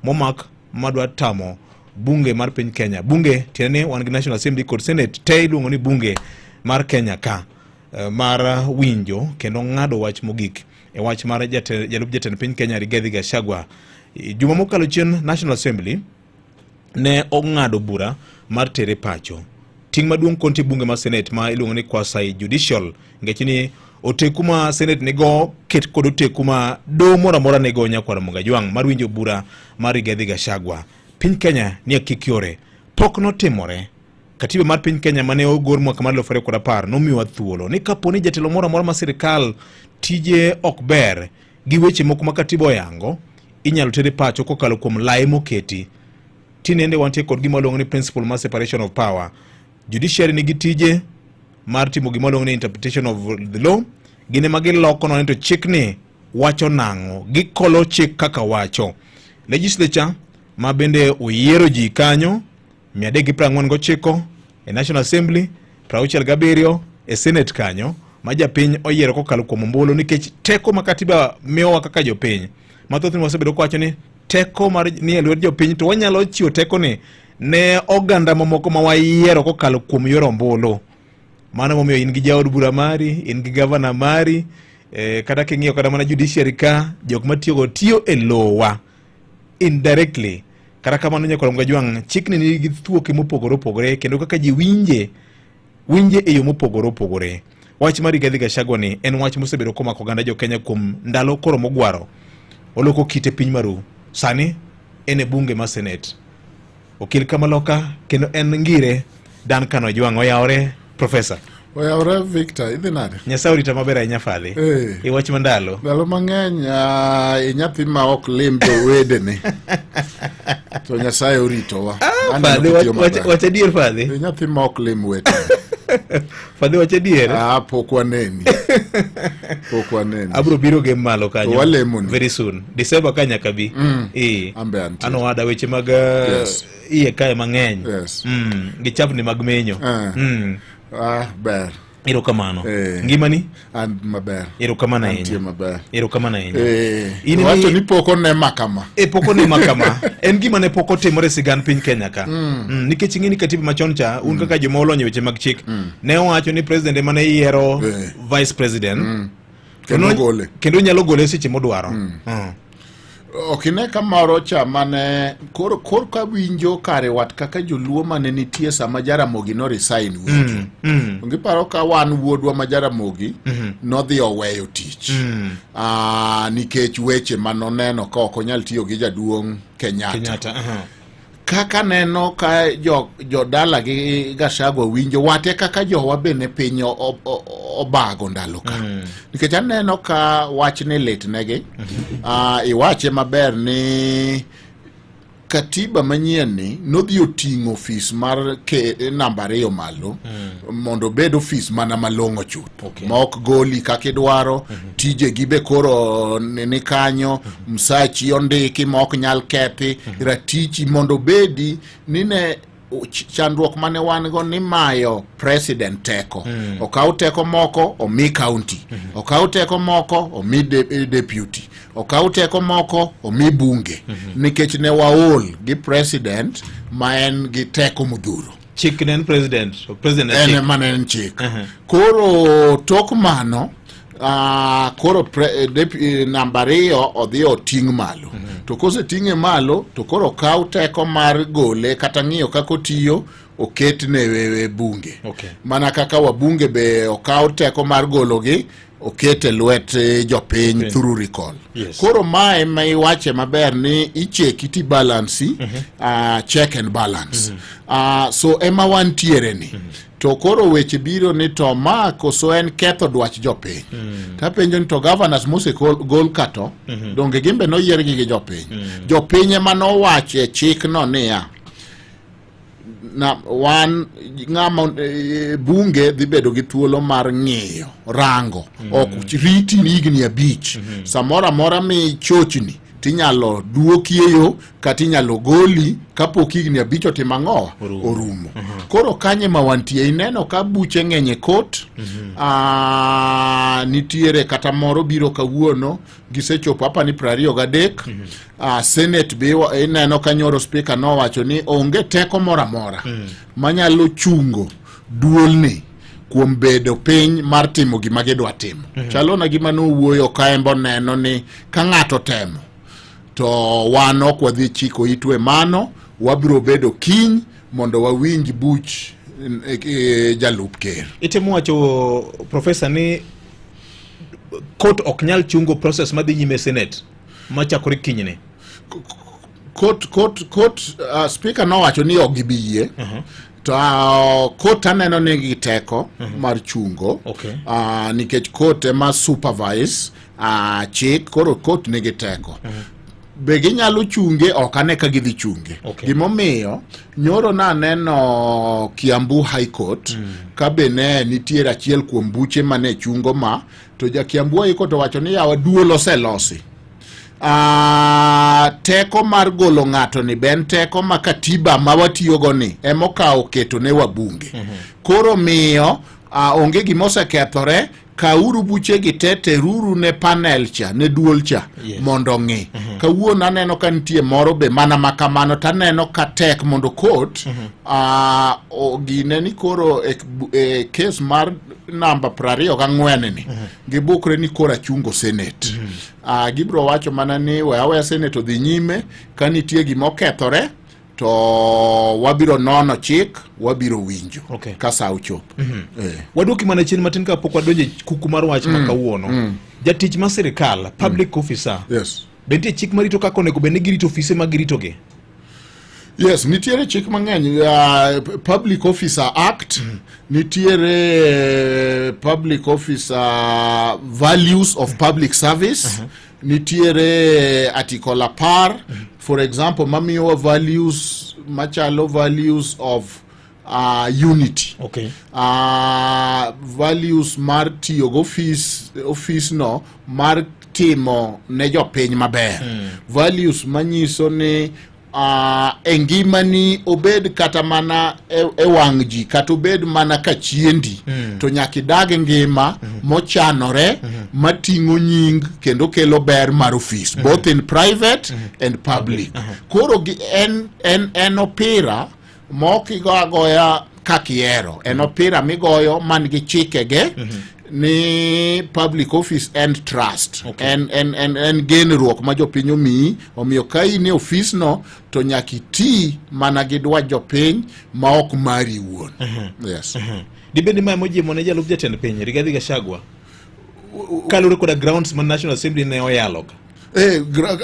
Momak madwa tamo bunge mar piny Kenya. Bunge tiende ni wan gi National Assembly kod Senate te iluongo ni bunge mar Kenya ka mar winjo kendo ng'ado wach mogik e wach mar jalup jatend piny Kenya Rigathi Gachagua. Juma mokalo chien National Assembly ne ong'ado bura mar tere pacho. Ting' maduong' konti bunge mar Senate ma iluongo ni quasi judicial nikech ni oteku ma Senate nigo ket kod oteku ma doho moro amora nigo nyakwar Mugajwang' mar winjo bura mar Rigathi Gachagua. Piny Kenya ni akik yore pok notimore. Katiba mar piny Kenya mane ogor mwaka mar 2010 nomiyowa thuolo ni kapo ni jatelo moro amora ma sirikal tije ok ber gi weche moko ma katiba oyango, inyalo tere pacho kokalo kuom lai moketi. Tinende wantie kod gima waluongo ni principle mar separation of power. Judiciary nigi tije mar timo gima waluongo ni interpretation of the law. Gin ema giloko none to chikni wacho nang'o, gikolo chik kaka wacho. Legislature ma bende oyiero ji kanyo 349 e National Assembly, 67 e Senate kanyo ma japiny oyiero kokalo kuom ombulu nikech teko ma katiba miyowa kaka jopiny. Mathoth ni wasebedo kwacho ni teko mar ni e lwet jopiny to wanyalo chiwo teko ni ne oganda mamoko ma wayiero kokalo kuom yor ombulu. Mano momiyo in gi jaod bura mari, in gi gavana mari, kata king'iyo kata mana judiciary ka jok matiyogo tiyo e lowa indirectly. Kata kamano nyakwar Mgajwang', chikni nigi thuoke mopogore opogore kendo kaka ji winje winje e yo mopogore opogore. Wach mar Rigathi Gachagua ni en wach mosebedo komako oganda jo Kenya kuom ndalo koro mogwaro. Oloko kite piny maru. Sani en e bunge mar Senate. Okil Kamaloka kendo en ngire Duncan Ojwang' oyawore Professor. Oyawore Victor, idhi nade? Nyasaye orita maber ahinya fadhi. Eh. E wach mandalo. Ndalo mang'eny uh, nyathi ma ok lim jowedene. To Nyasaye oritowa. Ah, fadhi wach adier fadhi. E nyathi ma ok lim wetene. Fadhi wach adier. Ah, pok waneni. Pok waneni. Abro biro gem malo kanyo. Walemoni. Very soon. December ka nyaka bi. Eh. Ambe antie. An owada weche mag eh, Yes. iye kae mang'eny. Yes. Gi chapni mag menyo. Eh. Ah, ber. Erokamano. Eh. Ngimani? An maber. Erokamano Antie ahinya. maber. Erokamano ahinya. Eh, In ni- wacho ni pok one makama. E pok one makama. En gima ne pok otimore e sigand piny Kenya ka. Nikech ing'e ni katiba machon cha, un kaka joma olony e weche mag chik, ne owacho ni president ema ne yiero Eh. vice president. Kendo To no- gole. Kendo nyalo gole seche modwaro. Ok ine kamoro cha mane koro kor ka winjo kare wat kaka joluo mane nitie sama Jaramogi no resign winjo. Giparo ka wan wuodwa ma Jaramogi nodhi oweyo tich. Nikech weche manoneno ka ok onyal tiyo gi jaduong' Kenyatta. Kenyatta. Aha. Kaka neno ka jo jodala gi Gachagua winjo wate kaka jowa bende piny obago ndalo ka. Nikech aneno ka wachni lit negi. Iwache maber ni katiba manyien ni nodhi oting'o ofis mar ke, namba ariyo malo mondo obed ofis mana malong'o chuth ma ok goli kaka idwaro. Tijegi be koro ni kanyo. Msachi ondiki ma ok nyal kethi. Ratichi mondo obedi ni ne chandruok mane wan go ni mayo president teko. Okaw teko moko omi county, okaw teko moko omi deputy, okaw teko moko omi bunge, nikech ne waol gi president ma en gi teko modhuro. Chik ne en president, to president ne en chik. Mana en chik. Koro tok mano koro namba ariyo odhi oting' malo. To koseting'e malo to koro okaw teko mar gole kata ng'iyo kaka otiyo oket ne bunge. Mana kaka wabunge be okaw teko mar gologi oket e lwet jopiny through recall. Koro mae ma iwache maber ni icheki ti balance, check and balance. So ema wantiere ni. To koro weche biro ni to ma koso en ketho dwach jopiny. Tapenjo ni to governors mosegol ka to donge gin be noyiergi gi jopiny. Jopiny ema nowacho e chikno niya na wan ng'ama bunge dhi bedo gi thuolo mar ng'iyo rango ok riti ni higni 5 samoro amora mi chochni. tinyalo duoki e yo kata inyalo goli kapok higni 5 otimo ang'o Orumo. orumo. Koro kanye ma wantie ineno ka buche ng'eny e kot. Nitiere kata moro biro kawuono gisechopo apa ni 23. Senate be ineno ka nyoro speaker nowacho ni onge teko moro amora manyalo chungo duolni kuom bedo piny mar timo gima gidwa timo. Chalo na gima nowuoyo ka en boneno ni ka ng'ato temo to wan ok wadhi chiko itwe mano, wabiro bedo kiny mondo wawinj buch jalup ker. Itemo wacho profesa ni court ok nyal chungo process madhi nyime e Senate machakore kinyne. Court speaker nowacho ni ok gibi yie. To court aneno ni gi teko mar chungo. Nikech court ema supervise chik, koro court nigi teko. Be ginyalo chunge? Ok ane ka gidhi chunge. Gimomiyo nyoro naneno Kiambu High Court ka be ne nitiere achiel kuom buche mane chungo ma to ja Kiambu High Court owacho ni yawa duol oselosi. Teko mar golo ng'ato ni be en teko ma katiba ma watiyogo ni emokawo keto ne wabunge. Koro miyo onge gima osekethore, kauru buchegi te teruru ne panel cha ne duol cha mondo ong'i. Kawuono aneno ka nitie moro be mana ma kamano to aneno ka tek mondo court gine ni koro e kes mar namba 24 ni gibukre ni koro achungo Senate. Gibiro wacho mana ni we aweya Senate odhi nyime, ka nitie gima okethore to wabiro nono chik, wabiro winjo ka sa ochopo. Waduoki mana chien matin kapok wadonjo e kuku mar wach ma kawuono. Jatich mar sirikal, public officer, be nitie chik marito kaka onego bed ni girito ofise ma giritogi? Yes, nitiere chik mang'eny. Public Officer Act, nitiere Public Officer Values of Public Service, nitiere Article 10, for example, mamiyowa values machalo values of unity. Values mar tiyo go office no mar timo ne jopiny maber. Values manyiso ni e ngimani obed kata mana e wang' ji kata obed mana kachiendi to nyaka idag ngima mochanore mating'o nying kendo kelo ber mar ofis both in private and public. Koro en opira ma ok igo agoya kaka ihero, en opira migoyo man gi chikege ni public office and trust. En genruok ma jopiny omiyi, omiyo ka in e ofis no to nyaka iti mana gi dwach jopiny ma ok mari iwuon. Yes. Dibed ni mae mojiemo ne jalup jatend piny Rigathi Gachagua kaluwore koda grounds ma National Assembly ne oyalo ka?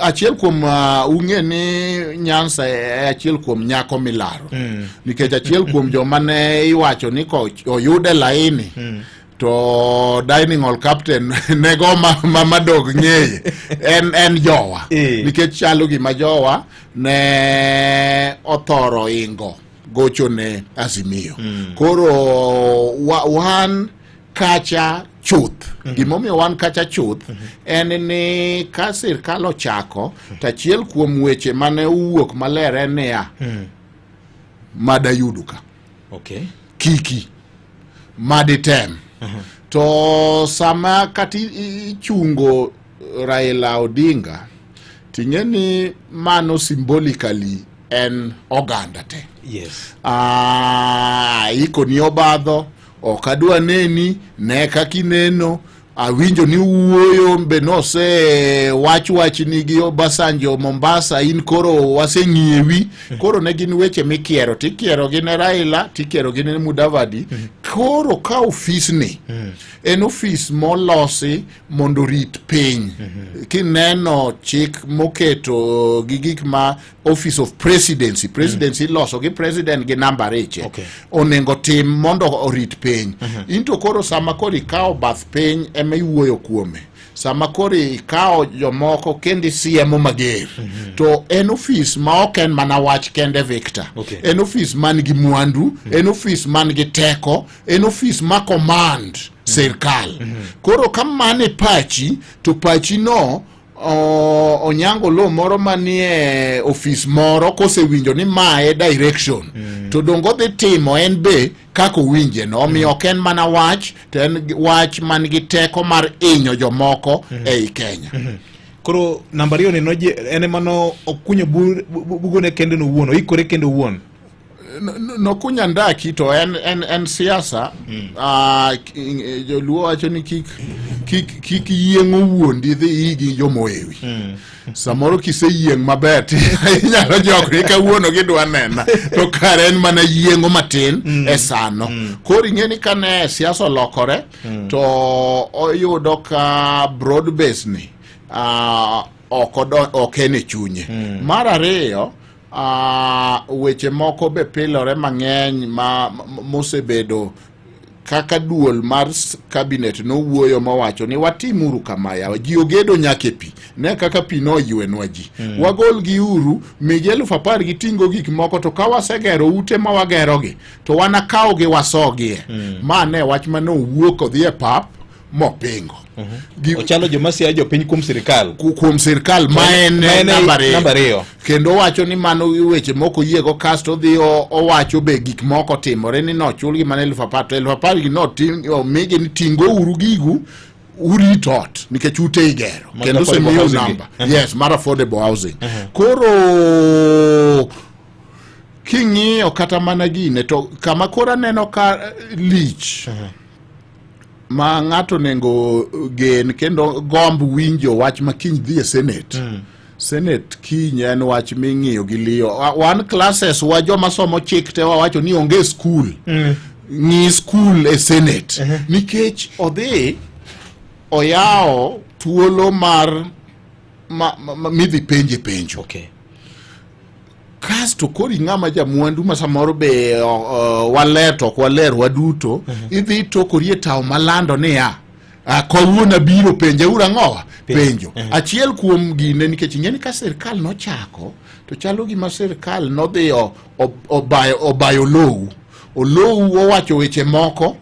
Achiel kuom ung'e ni Nyanza e achiel kuom nyako milaro. Nikech achiel kuom joma ne iwacho ni ko oyude laini to dining hall captain nego ma madog ng'eye en jowa. Nikech chalo gima jowa ne othoro ingo gocho ne Azimio. Koro wan kacha chuth. Gimomiyo wan kacha chuth en ni ka sirkal ochako to achiel kuom weche mane owuok maler en niya madayudu ka kiki maditem to sama kata ichungo Raila Odinga ting'e ni mano symbolically en oganda te. Ikoni obadho ok adwa neni ne kaka ineno awinjo ni wuoyo be nose wach wachni gi Obasanjo Mombasa in koro waseng'iewi koro ne gin weche mikiero tikiero gi ne Raila tikiero gi ne Mudavadi koro ka ofisni en ofis molosi mondo orit piny kineno chik moketo gi gik ma office of presidency iloso gi president gi namba riche onego tim mondo orit piny into koro sama koro ikawo bath piny ema iwuoyo kuome sama koro ikawo jomoko kendo isiemo mager to en ofis ma ok en mana wach kende Victor en ofis man gi mwandu en ofis man gi teko en ofis ma command sirkal koro ka mano e pachi to pachi no Onyango Lo moro manie ofis moro kosewinjo ni mae direction to dongo dhi timo en be kaka owinje no. Omiyo ok en mana wach, to en wach man gi teko mar hinyo jomoko ei Kenya. Koro namba ariyo ni noje en ema no okunyo bugone kende owuon, oikore kende owuon. Nokunya ndaki to en en siasa. Joluo wacho ni kik kik kik yieng' owuondi dhi igi jomoewi. Samoro kiseyieng' maber to inyalo jokri kawuono gidwa nena, to kare en mana yieng'o matin e sano. Koro ing'e ni kane siasa olokore to oyudo ka broad base ni ok en e chunye. Mar ariyo, weche moko be pilore mang'eny ma mosebedo kaka duol mar cabinet nowuoyo mowacho ni watimuru kama yawa, ji ogedo nyaka e pi, ne kaka pi noywenwa ji, wagol gi uru migi 10,000 giting'o gik moko, to ka wasegero ute ma wagerogi to wanakawgi wasogie. Ma ne wach mane owuok odhi e pap mopingo. Ochalo joma siayo jopiny kuom sirikal. Kuom sirikal ma en Ma en namba ariyo. Namba ariyo. Kendo owacho ni mano weche moko oyiego, kasto odhi owacho be gik moko timore ni nochulgi mana 10,000, to 10,000 gi noting' omigi ni ting'ouru gigu urit ot nikech ute igero Mag kendo affordable osemiu housing gi. namba. Yes, mar affordable housing. Koro king'iyo kata mana gine to kama koro aneno ka lich ma ng'ato onego gen kendo gomb winjo wach ma kiny dhi e Senate. Senate kiny en wach ming'iyo gi liyo. Wan classes wa joma somo chik te wawacho ni onge skul. Ng'i skul e Senate. Nikech odhi oyawo thuolo mar ma midhi penje penjo. Kasto koro ing'ama jamwandu ma samoro be waler to ok waler waduto, idhi tokori e tawo malando niya, kawuono abiro penje uru ang'owa penjo. Achiel kuom gine nikech ing'e ni ka sirkal nochako to chalo gima sirkal nodhi obayo lowu olowu owacho weche moko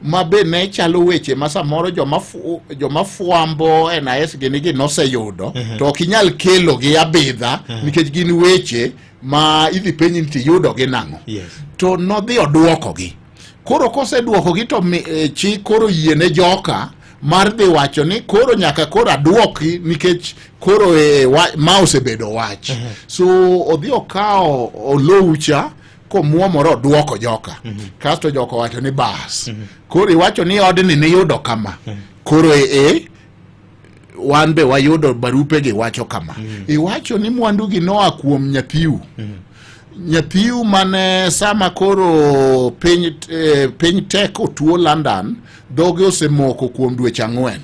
ma be ne chalo weche ma samoro joma fwambo NIS gini gi noseyudo, to ok inyal kelo gi abidha nikech gin weche ma idhi penji ni tiyudo gi nang'o. To nodhi oduokogi. Koro koseduokogi to chik koro yiene joka mar dhi wacho ni koro nyaka koro aduoki nikech koro ma osebedo wach. So odhi okawo oloucha komuomore oduoko joka. Kasto joka owacho ni bas. Koro iwacho ni odni niyudo kama. Koro wan be wayudo barupe gi wacho kama. Iwacho ni mwandu gi noa kuom nyathiu. Nyathiu mane sama koro piny tek otuo London, dhoge osemoko kuom dweche 4.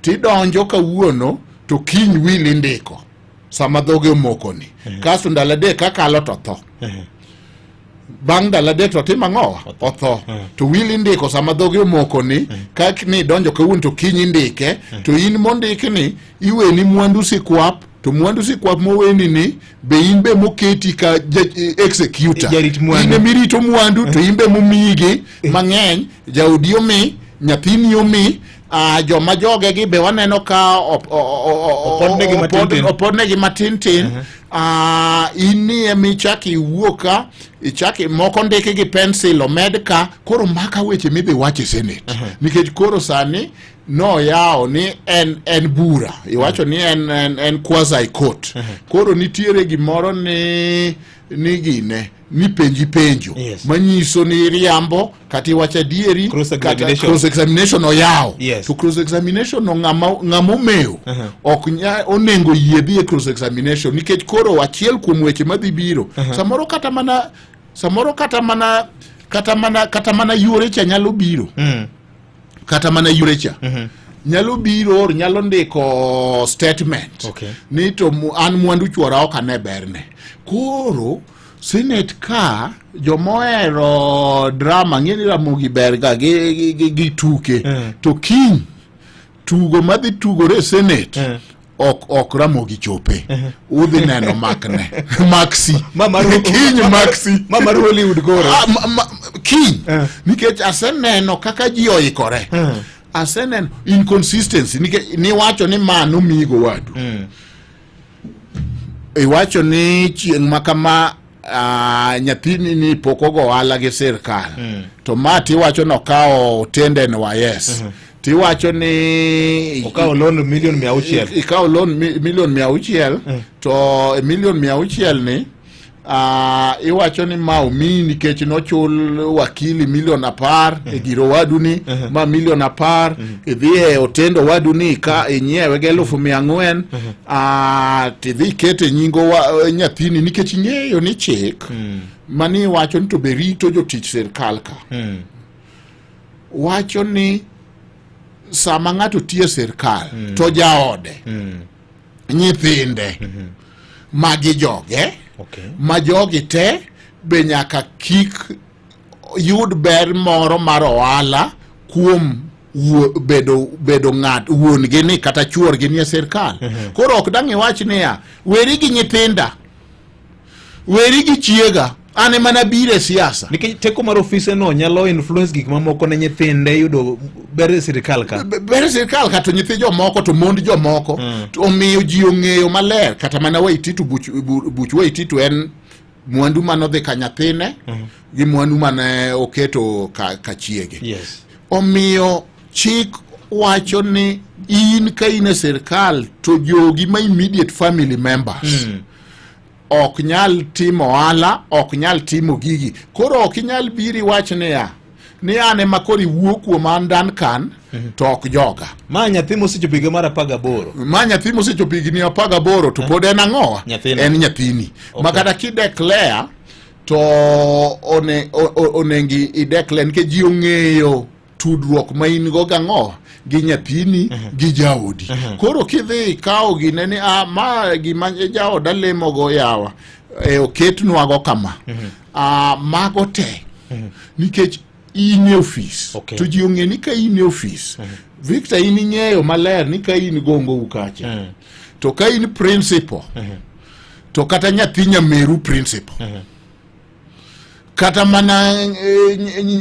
Tidonjo kawuono to kiny wil indiko sama dhoge omoko ni. Kasto ndalo 3 kakalo to tho. Bang' ndalo 3 to timo ang'owa? Otho. To wil indiko sama dhoge omoko ni, ka ni donjo kawuono to kiny indike, to in mondikni iweni mwandu sikwap, to mwandu sikwap moweni ni be in be moketi ka executor. Jarit mwandu. In emirito mwandu to in be momiyigi mang'eny, jaodi omi, nyathini omi, joma jogegi be waneno ka Opodnegi matin tin. opodnegi matin tin. In ni emichak iwuo ka, ichak moko ndiki gi pencil omed ka, koro maka weche midhi wach e Senate. Nikech koro sani noyawo ni en bura, iwacho ni en quasi court. Koro nitiere gimoro ni gine ni penji penjo manyiso ni riambo kata iwacho adieri, Cross kata examination. cross examination oyawo. To cross examination no ng'ama omewo ok onengo yie dhi e cross examination nikech koro achiel kuom weche madhi biro samoro kata mana, samoro kata mana, kata mana, kata mana yore cha nyalo biro. Kata mana yore cha nyalo biro or nyalo ndiko statement ni to an mwandu chuora ok ane berne. Koro Senate ka jomohero drama ng'e ni Ramogi ber ga gi tuke. To kiny tugo madhi tugore e Senate ok Ramogi chope. Udhi neno makne. Maxi. Ma mar Kiny Maxi. Ma mar Hollywood koro. Kiny. Nikech aseneno kaka ji oikore. Aseneno inconsistency nikech niwacho ni ma nomigo wadu. Iwacho ni chieng' ma kama nyathini ni pok ogo ohala gi sirkal. To ma tiwacho nokawo tende NYS. Tiwacho ni Okawo loan milion 600. Ikawo loan milion 600 to e milion 600 ni iwacho ni ma omiyi nikech nochul wakili milion 10 e gir owaduni ma milion 10 idhi e otend owaduni ka inyiewe gi 400,000 tidhi ikete nying nyathini nikech ing'eyo ni chik mani iwacho ni to be rito jotich sirkal ka wacho ni sama ng'ato tiyo e sirkal to jaode nyithinde magi joge ma jogi te be nyaka kik yud ber moro mar ohala kuom bedo ng'at wuon-gi ni kata chuorgi ni e sirkal. Koro ok dang' iwach niya, weri gi nyithinda, weri gi chiega, an ema nabiro e siasa. Nikech teko mar ofise no nyalo influence gik mamoko ne nyithinde yudo ber e sirkal ka. Ber e sirkal ka to nyithi jomoko to mond jomoko. To omiyo ji ong'eyo maler kata mana Waititu buch Waititu en mwandu manodhi ka nyathine gi mwandu mane oketo ka chiege. Omiyo chik wacho ni in ka in e sirkal to jogi ma immediate family members ok nyal timo ohala, ok nyal timo gigi. Koro ok inyal biri wach niya ni an ema koro iwuo kuom an Duncan to ok joga. Ma nyathi mosechopo higa mar 18. Ma nyathi mosechopo higni 18 to pod en ang'owa? En nyathini. Ma kata kideclare to onengi ideclare nikech ji ong'eyo tudruok ma in go gang'o gi nyathini gi jaodi. Koro kidhi ikawo gine ni ma gima jaoda lemogo yawa oketnwago kama. Mago te nikech in e ofis to ji ong'e ni ka in e ofis Victor in ing'eyo maler ni ka in gongo kacha to ka in principal to kata nyathi nyameru principal kata mana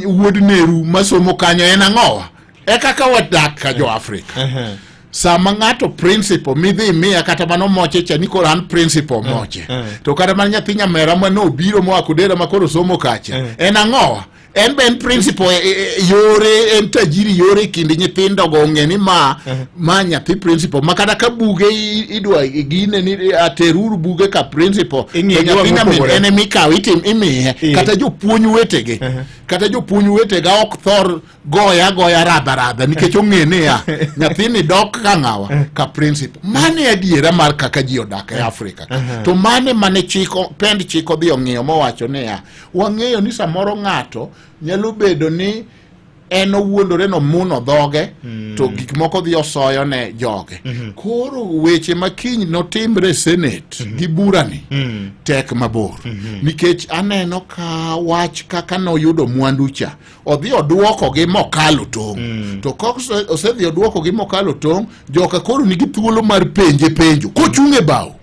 wuod neru masomo kanyo en ang'owa e kaka wadak ka jo Afrika. Sama ng'ato principal midhi imiya kata mana moche cha ni koro an principal moche to kata mana nyathi nyamera ma nobiro moa Kodera ma koro somo kacha en ang'owa en be en principal yore en tajiri yore e kind nyithindo go ong'e ni ma nyathi principal ma kata ka buge idwa gine ni ateruru buge ka principal to nyathi nyamin en emikawo itim imiye kata jopuonj wetege kata jopuonj wetega ok thor goya goya radha radha nikech ong'e niya nyathini dok ka ng'awa ka principal. Mane adiera mar kaka ji odak e Afrika ka. To mane mane chiko pend chik odhi ong'iyo mowacho niya wang'eyo ni samoro ng'ato nyalo bedo ni en owuondore nomuno dhoge to gik moko dhi osoyo ne joge. Koro weche ma kiny notimre e Senate gi burani tek mabor nikech aneno ka wach kaka noyudo mwandu cha odhi oduokogi mokalo tong'. To ka osedhi oduokogi mokalo tong', joka koro nigi thuolo mar penje penjo kochung' e bao.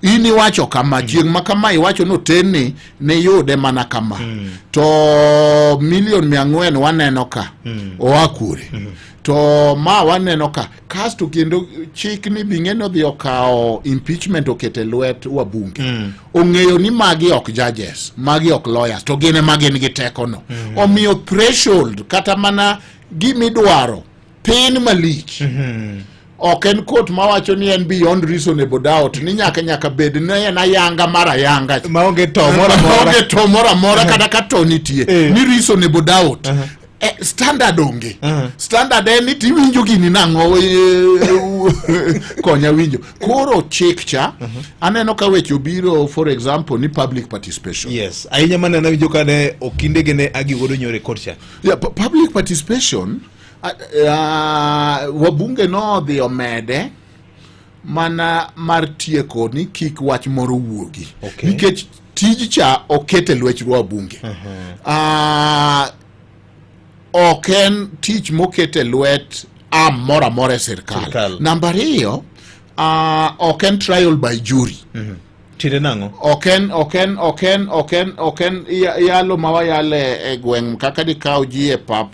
In iwacho kama chieng' ma kama iwacho notenni niyude mana kama to milion 400 waneno ka oa kure to ma waneno ka kasto kendo chik ni bing'e nodhi okawo impeachment okete lwet wabunge ong'eyo ni magi ok judges magi ok lawyers to gin ema gin gi tekono omiyo threshold kata mana gimidwaro pin malich ok en court mawacho ni en beyond reasonable doubt ni nyaka bed ni en ayanga mar ayanga maonge to moro amora maonge to moro amora kata ka to nitie ni reasonable doubt standard onge standard en ni tiwinjo gini nang'o konya winjo koro chik cha aneno ka weche obiro for example ni public participation. Yes, ahinya maneno awinjo ka ne okindege ne agi godo nyore court cha. Yeah, public participation wabunge nodhi omede mana mar tieko ni kik wach moro wuogi nikech tij cha okete lwech wabunge. Ok en tich mokete lwet arm moro amora e sirkal. Namba 2, ok en trial by jury. Tiende nang'o? Ok en ok en ok en ok en ok en yalo ma wayale e gweng' kaka dikaw ji e pap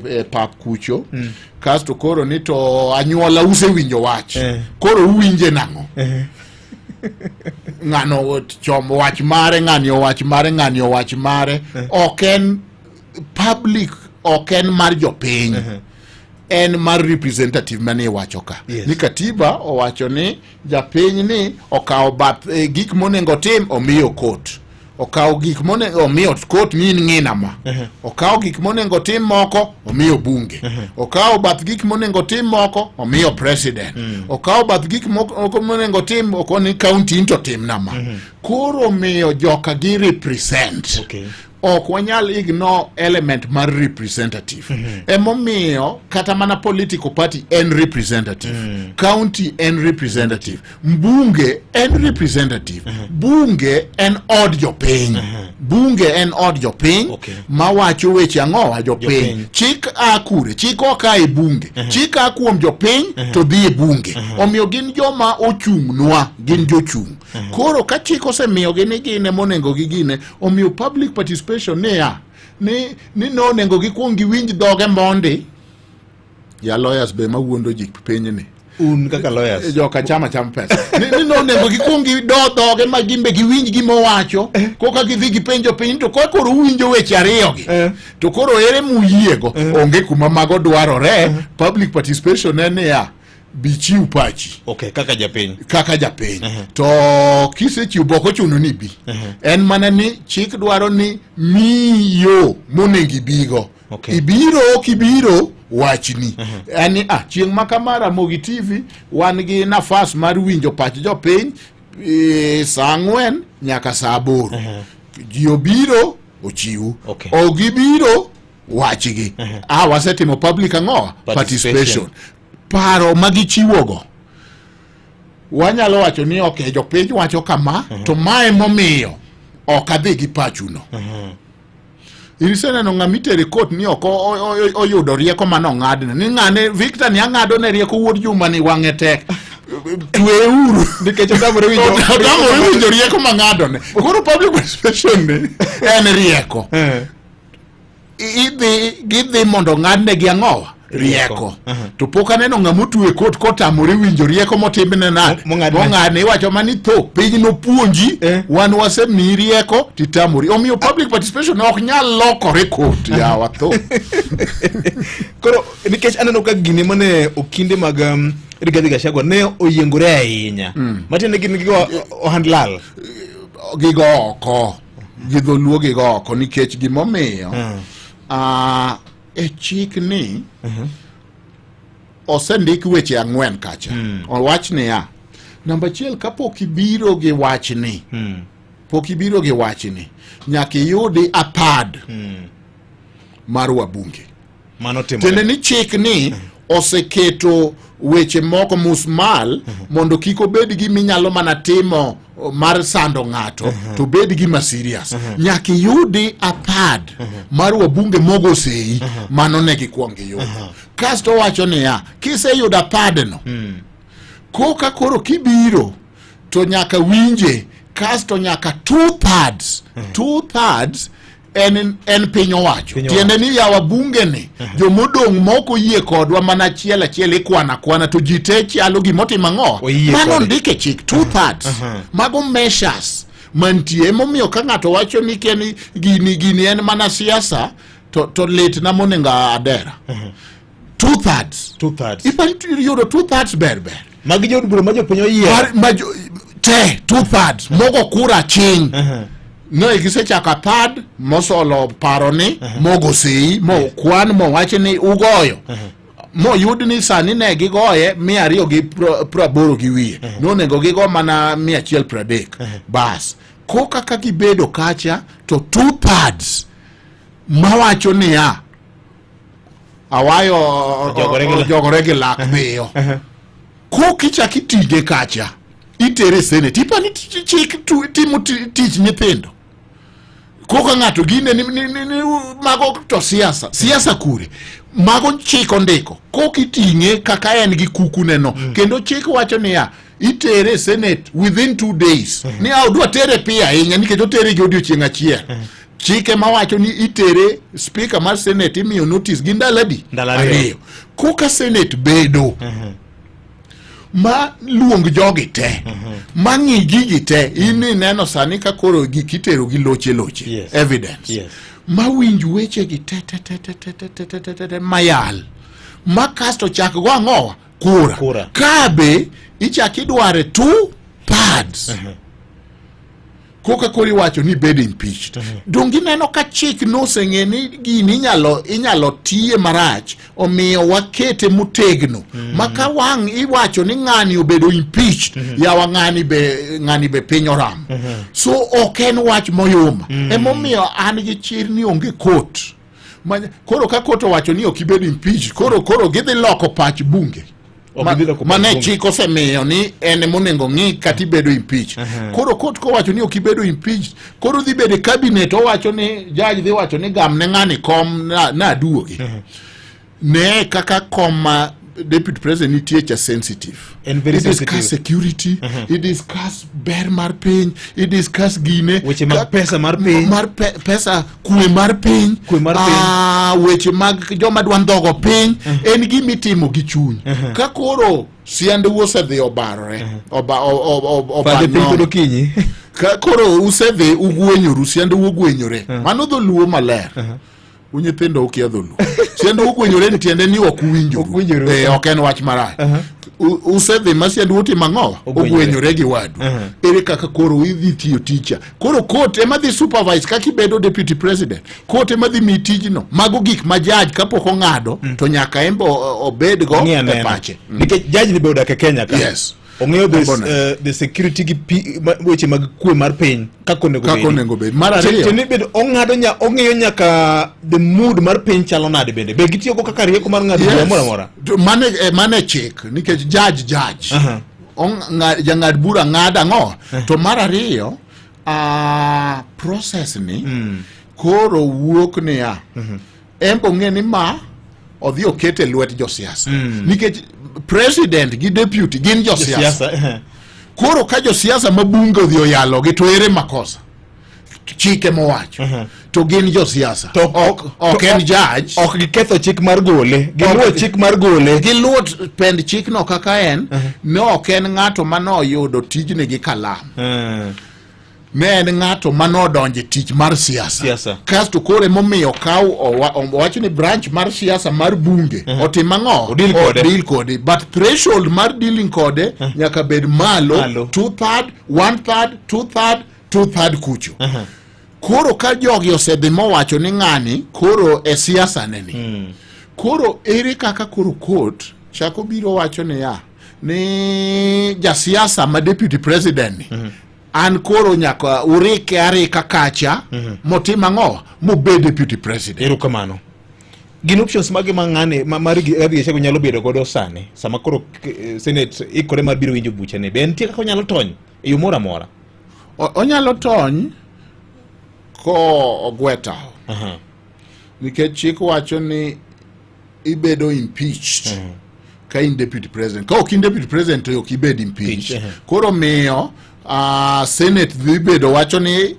e pap kucho mm. Kasto koro ni to anyuola usewinjo wach eh. Koro uwinje nang'o eh. Ng'ano chom wach mare, ng'ani owach mare, ng'ani owach mare eh. Ok en public, ok en mar jopiny eh. En mar representative mane iwacho ka yes. Ni katiba owacho ni japiny ni okawo bath eh, gik monego otim omiyo court okawo gik monego omiyo court ni in ng'ina ma uh -huh. Okawo gik monego otim moko omiyo bunge uh -huh. Okawo bath gik monego otim moko omiyo president mm. Okawo bath gik moko monego otim okoni county into tim na ma uh mhm. -huh. Koro miyo joka gi represent okay. Ok wanyal ignore element mar representative mm -hmm. Emomiyo kata mana political party en representative mm. County en representative, mbunge en representative mm -hmm. Bunge en od jopiny mm -hmm. Bunge en od jopiny okay. Mawacho weche ang'owa jopiny, jopiny. Chik a kure? Chik ok a e bunge mm -hmm. Chik a kuom jopiny mm -hmm. to dhi e bunge mm -hmm. Omiyo gin joma ochung'nwa, gin jochung' mm -hmm. Koro ka chik osemiyogi ni gin emonego gigine, omiyo public participation niya ni ni nonego gikuong giwinj dhoge mondi ya lawyers be mawuondo ji pinyni un kaka lawyers eh, joka chama chama pesa ni, ni nonego gikuong gido dhoge ma gimbe giwinj gima owacho eh. koka gidhi gipenjo piny to ka koro uwinjo weche ariyogi eh. To koro ere muyiego eh. Onge kuma mago dwarore eh. Public participation en niya bichiw pachi okay, kaka japiny, kaka japiny. Uh -huh. To kisechiwo bok ochuno ni bi uh -huh. En mana ni chik dwaro ni miyo monego ibigo okay. Ibiro ok ibiro wachni uh -huh. En ah, chieng' ma kama Ramogi TV wan gi nafas mar winjo pach jopiny e, saa 4 nyaka saa 8 uh -huh. Ji obiro ochiw okay. Ok gibiro wachgi uh -huh. Ah, wasetimo public ang'o participation, participation. Paro ma gichiwogo wanyalo wacho ni ok jopiny wacho kama uh -huh. To mae momiyo ok adhi gi pachuno uh -huh. Iseneno ng'ama itere court ni ok oyudo rieko mane ong'adne ni ng'ane Victor ni ang'ado ne rieko wuod Juma ni wang'e tek tweuru nikech otamore winjo otamore winjo rieko mang'adone. Koro public participation ni en rieko eh. Idhi gidhi mondo ng'adnegi ang'owa rieko uh -huh. To pok aneno ng'ama otwe kot kotamore winjo rieko motimne nade mong'adne iwacho mani tho piny nopuonji eh. Wan wasemiyi rieko titamori omiyo public participation ok nyal lokore kot yawa tho koro nikech aneno ka gini mane okinde mag um, Rigathi Gachagua ne oyiengore ahinya mm. Matiende gin gigo ohand lal gigo oko gi dholuo gigo oko nikech gimomiyo mm. uh, e chik ni mm -hmm. Osendik weche 4 kacha mm. Owach niya namba 1 kapok ibiro gi wachni mm. Pok ibiro gi wachni nyaka iyudi apad mm. mar wabunge. Mano timore. Tiende ni chik ni oseketo weche moko musmal mm -hmm. mondo kik obed gima inyalo mana timo mar sando ng'ato mm -hmm. to bed gima serious mm -hmm. Nyaka iyudi apad mm -hmm. mar wabunge mogo sei mm -hmm. Mano ne gikwong giyudo mm -hmm. Kasto owacho niya kiseyudo apadno mm. Koka koro kibiro to nyaka winje kasto nyaka 2/3 mm -hmm. 2/3 en, en piny owacho tiende ni yawa bunge ni uh -huh. Jomodong' mok oyie kodwa mana achiel achiel ikwana kwana to ji te chalo gimotimo ang'o mano ndike chik 2/3 uh -huh. Mago measures mantie emomiyo ka ng'ato wacho ni ken gini gini en mana siasa to, to litna monego adera uh -huh. 2/3 2/3 ipani yudo 2/3 ber ber magi jood bura ma jopiny oyiero te 2/3 mogo kura ching uh -huh. Ne gisechako a third mosolo paro ni uh -huh. Mogo sei mo yes. Kwan mowach ni ugoyo uh -huh. Moyud ni sani ne gigoye 280 gi wiye uh -huh. Nonego gigo mana 130 uh -huh. Bas koka ka gibedo kacha to 2/3 mawacho niya awayo ojogore gi lak miyo kokichak itige kacha itere e senate ipani chik timo tich nyithindo koka ng'ato gine ni, ni, ni, ni mago to siasa siasa kure Mago chik ondiko kok iting'e kaka en gi kuku neno. Kendo chik wacho niya, itere e senate within 2 days. Ni a odwa tere piyo ahinya nikech otere gi odiochieng' achiel. Chike mawacho ni itere speaker mar senate imiyo notice gi ndalo adi? Ndalo 2. Koka senate bedo ma luong jogi te, ma ng'i gigi te, in ineno sani ka koro gik itero gi loche loche, evidence, ma winj weche gi te te te te te te te te te te te mayal ma kasto chak go ang'owa kura, Kura. Ka be ichak idware two thirds koka koro iwacho ni bed impeached. Donge ineno ka chik noseng'e ni gini inyalo tiye marach, omiyo wakete motegno ma ka wang' iwacho ni ng'ani obedo impeached, yawa, ng'ani be piny oramo. So ok en wach moyuma. Emomiyo an gi chir ni onge court. Koro ka court owacho ni ok ibed impeached, koro gidhi loko pach bunge Ok gidhi loko pach mane bunge. Chik osemiyo ni en emonego ng'i kata ibedo impeached. Koro court kowacho ni ok ibedo impeached, koro dhi bedo e cabinet, owacho ni judge dhi wacho ni gam ne ng'ani kom na aduogi. Ne kaka kom ma deputy president nitie cha sensitive. En very I discuss sensitive. security, i discuss ber mar piny, i discuss gine Weche mag pesa mar piny. Mar pesa, kwe mar piny. Kwe mar piny. Ah, weche mag joma dwa ndhogo piny. En gima itimo gi chuny. Ka koro siandeu osedhi obarore, Fadhe piny oba kod okinyi. Ka koro usedhi ugwenyoru, siandeu ogwenyore, mano dholuo maler. U nyithindo ukia dholuo. Siandu ogwenyore ni tiende ni ok uwinjoru. Ok uwinjoru. Eh, ok en wach marach. Usedhi ma siandu utimo ang'o? Ogwenyore. Ogwenyore gi wadu. Ere kaka koro idhi tiyo ticha? Koro court ema dhi supervise kaka ibedo deputy president. Court ema dhi miyi tijno. Mago gik ma judge kapok ong'ado to nyaka en be obedgo Ng'i e anena. pache. Nikech judge ni be odak e Kenya ka. Ong'eyo Mbona? the security gi weche mag kwe mar piny kaka onego Kaka bedi. onego bed. Mar ariyo. Tiende ni bende ong'ado nya ong'eyo nyaka the mood mar piny chalo nade bende. Be gitiyogo kaka rieko mar ng'ado bura moro amora? To mane chik nikech judge jang'ad bura ng'ado ang'o? To mar ariyo, process ni koro wuok niya, en be ong'e ni ma odhi okete lwet josiasa, nikech president gi deputy gin josiasa. Siasa. Koro ka josiasa ma bunge odhi oyalogi, to ere makosa? Chike mowacho to gin josiasa. To Ok en judge. Ok giketho chik mar gole. Giluwo chik mar gole. Giluwo pend chikno kaka en. Ne ok en ng'ato manoyudo tijni gi kalam. Ne en ng'ato manodonjo e tich mar siasa. Siasa. Kasto koro emomiyo kaw owacho ni branch mar siasa mar bunge otim ang'o? Odeal kode. Odeal kode, but threshold mar dealing kode nyaka bed malo, Malo. Two third, one third, two third, two third kucho. Koro ka jogi osedhi mowacho ni ng'ani koro e siasa ne ni, koro ere kaka koro court chako biro wacho niya ni jasiasa ma deputy president ni, an koro nyaka urike arika kacha motim ang'o mobed deputy president? Erokamano. Gin options mage ma ng'ani ma mar Rigathi Gachagua nyalo bedo godo sani sama koro Senate ikore mar biro winjo buchane? Be nitie kaka onyalo tony e yo moro amora? Onyalo tony ko ogwe tao, nikech chik wacho ni ibedo impeached ka in deputy president. Ka ok in deputy president to ok ibed impeached. Koro miyo senate dhi bedo wacho ni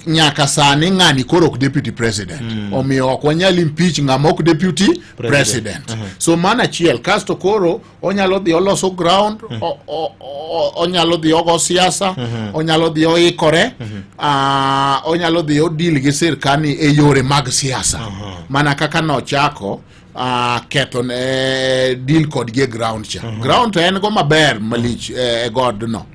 nyaka sani ng'ani koro ok deputy president, omiyo ok wanyal impeach ng'ama ok deputy President. president. So mano achiel. Kasto koro onyalo dhi oloso ground, onyalo dhi ogo siasa, onyalo dhi oikore, onyalo dhi odeal gi sirkal ni e yore mag siasa, mana kaka nochako ketho ne deal kodgi e ground cha. Ground to en go maber malich e godno,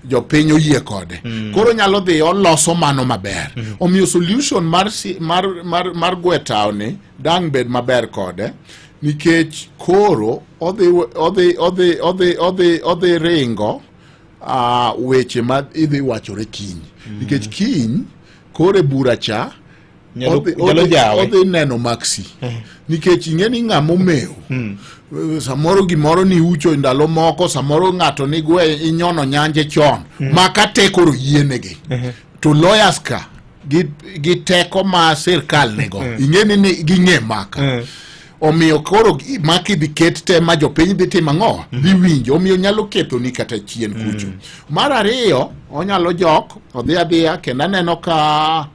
jopiny oyie kode. Koro nyalo dhi oloso mano maber. Omiyo solution mar, si, mar, mar, mar gwe tao ni dang' bed maber kode, nikech koro odhi ringo weche ma idhi wachore kiny, nikech kiny koro e bura cha Nyalo jawe. Odhi neno maxi, nikech ing'e ni ng'ama omew samoro gimoro ni ucho ndalo moko, samoro ng'ato ni gwe inyono nyanje chon ma ka te koro yienegi to lawyers ka gi teko ma sirkal nigo, ing'e ni ging'e maka. Omiyo koro maki dhi ket te ma jopiny dhi timo ang'o? Dhi winjo. Omiyo nyalo kethoni kata chien kucho. Mar ariyo, onyalo jok, odhi adhiya, kendo aneno ka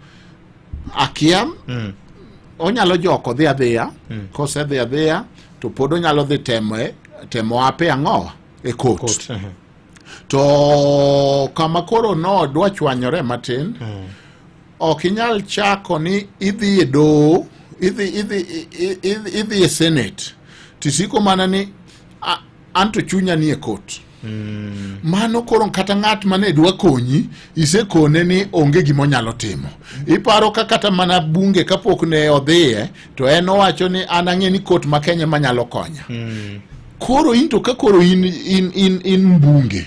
akia onyalo jok odhi adhiya, kosedhi adhiya to pod onyalo dhi temo ape ang'o e court. Court. To kama koro nodwa chwanyore matin, ok inyal chako ni idhi e doho, idhi e senate tisiko mana ni anto chunya ni e court. Mano koro kata ng'at mane dwa konyi isekone ni onge gima onyalo timo. Iparo ka kata mana bunge kapok ne odhiye to en owacho ni an ang'e ni court ma Kenya ema nyalo konya. Koro in to ka koro in mbunge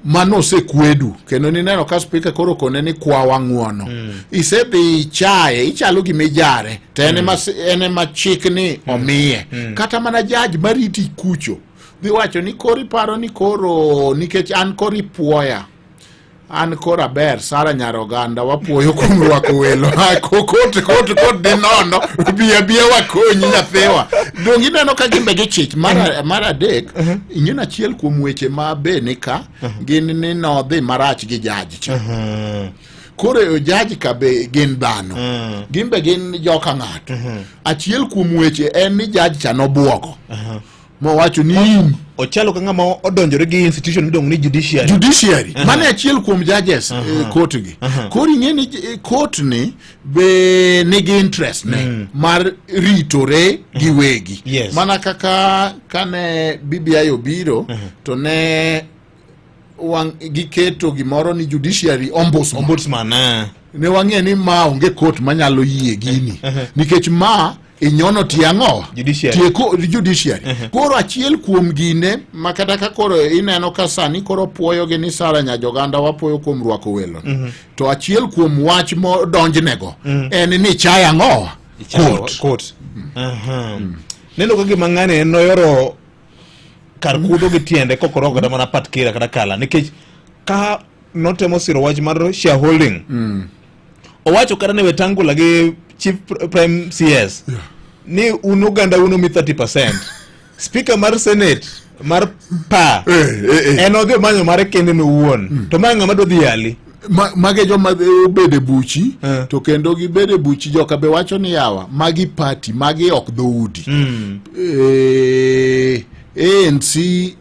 mano osekwedu kendo nineno ka spika koro kone ni kwawa ng'uono. Isedhi ichaye, ichalo gima ijare to en ema chik ni omiye. Kata mana jaj mariti kucho dhi wacho ni koro iparo ni koro nikech an koro ipuoya, an koro aber Sara nyar oganda wapuoyo kuom rwako welo. Kot di nono bi abiya wakonyi nyathiwa. Donge ineno ka gimbe gichich. Mar adek, ing'e ni achiel kuom weche ma be ni ka gin ni nodhi marach gi jaj cha. Koro jaj ka be gin dhano, gin be gin joka ng'ato. Achiel kuom weche en ni jaj cha nobuogo mowacho ni in ochalo ka ng'ama odonjore gi institution miluongo ni judiciary. Judiciary. Mano e achiel kuom judges court gi. Koro ing'e ni court ni be nigi interest ne mar ritore giwegi. Mana kaka kane BBI obiro to ne giketo gimoro ni judiciary ombudsman. Ombudsman. Ne wang'e ni ma onge court manyalo yie gini. Nikech ma inyono tie ang'o? Judiciary. Tie judiciary. Koro achiel kuom gine ma kata ka koro ineno ka sani koro puoyogi ni Sara Nyajoganda wapuoyo kuom rwako welo. To achiel kuom wach modonjnego en ni chaya ang'o? Court. Court. Neno ka gima ng'ani noyoro kar kudho gi tiende kokorwako kata mana pat kira kata kala, nikech ka notemo siro wach mar shareholding, owacho kata ne Wetangula gi Chief Prime CS ni un oganda un omi 30%. Speaker mar Senate mar pa en odhi omanyo mare kende nowuon, to mae ng'ama dwa dhi yali. Mage joma obede buchi, to kendo gibede buchi joka be wacho ni yawa magi party magi ok dhoudi. ANC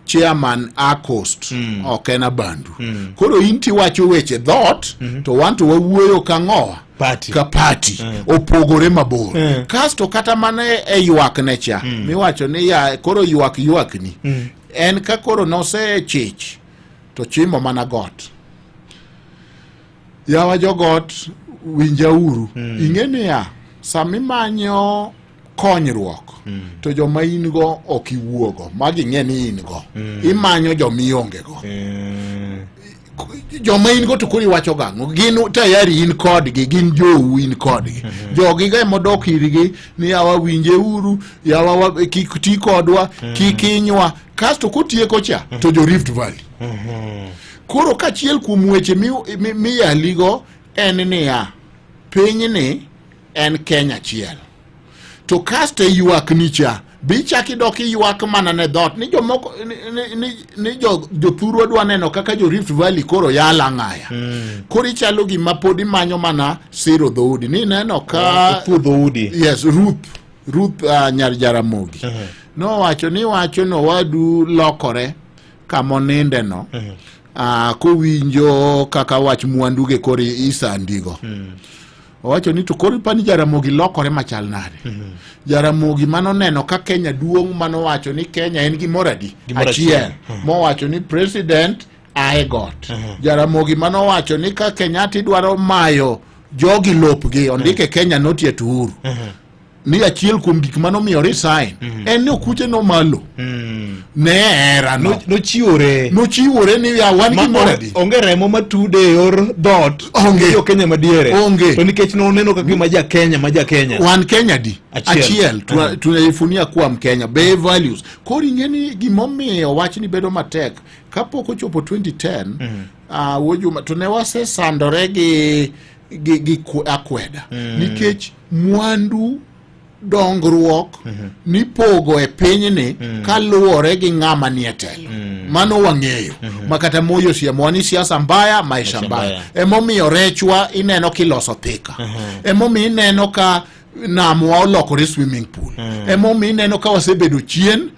chairman a Coast ok en Abandu. Koro in tiwacho weche dhoot, to wan to wawuoyo ka ng'owa Party. Ka party opogore mabor. Kasto kata mana e ywak ne cha miwacho ni ya koro ywak ywakni en ka koro nosechich to chimo mana got. Yawa jogot winjauru. Ing'e niya, sama imanyo konyruok to joma in go ok iwuogo, magi ing'e ni in go. Imanyo joma ionge go. Joma in go to koro iwacho gang'o? Gin tayari in kodgi, gin jou in kodgi. Jogi ga emodok irgi ni yawa winjeuru, yawa kik ti kodwa, kik hinywa. Kasto kotieko cha to jo Rift Valley. Koro kachiel kuom weche miyaligo en niya, pinyni en Kenya achiel. To kasto e ywak ni cha, bi chak idok iywak mana ne dhoot ni jomoko ni jothurwa dwa neno kaka jo Rift Valley koro yalo ang'aya. Koro ichalo gima pod imanyo mana siro dhoudi. Ni neno ka Othwo dhoudi. Yes, Ruth nyar Jaramogi. Nowacho ni wacho no wadu lokore kamoninde no. Kowinjo kaka wach mwanduge koro isandigo. Owacho ni to koro ipani Jaramogi lokore machal nade? Jaramogi manoneno ka Kenya duong' manowacho ni Kenya en gimoro adi? Gimoro Achiel. achiel. Mowacho ni president ae got. Jaramogi manowacho ni ka Kenyatta idwaro mayo jogi lopgi ondike Kenya not yet uhuru. Ni achiel kuom gik manomiyo resign en ni okuche nomalo. Ne hera no. Nochiwore. Nochiwore ni ya wan gimoro adi? Onge remo matude e yor dhoot. Onge. Jo Kenya madiere. Onge. To nikech noneno ka gima ja Kenya ma ja Kenya. Wan Kenya di? Achiel. Achiel. Tunajivunia kuwa Mkenya. Be values. Koro ing'e ni gimomiyo wachni bedo matek kapok ochopo 2010, Wuo Juma, to ne wasesandore gi akweda. Nikech mwandu Dongruok nipogo e pinyni kaluwore gi ng'ama nie telo. Mano wang'eyo. Ma kata Moi osiemowa ni siasa mbaya, maisha Maisha mbaya. mbaya. Emomiyo rechwa ineno kiloso Thika. Emomiyo ineno ka namwa olokore swimming pool. Emomiyo ineno ka wasebedo chien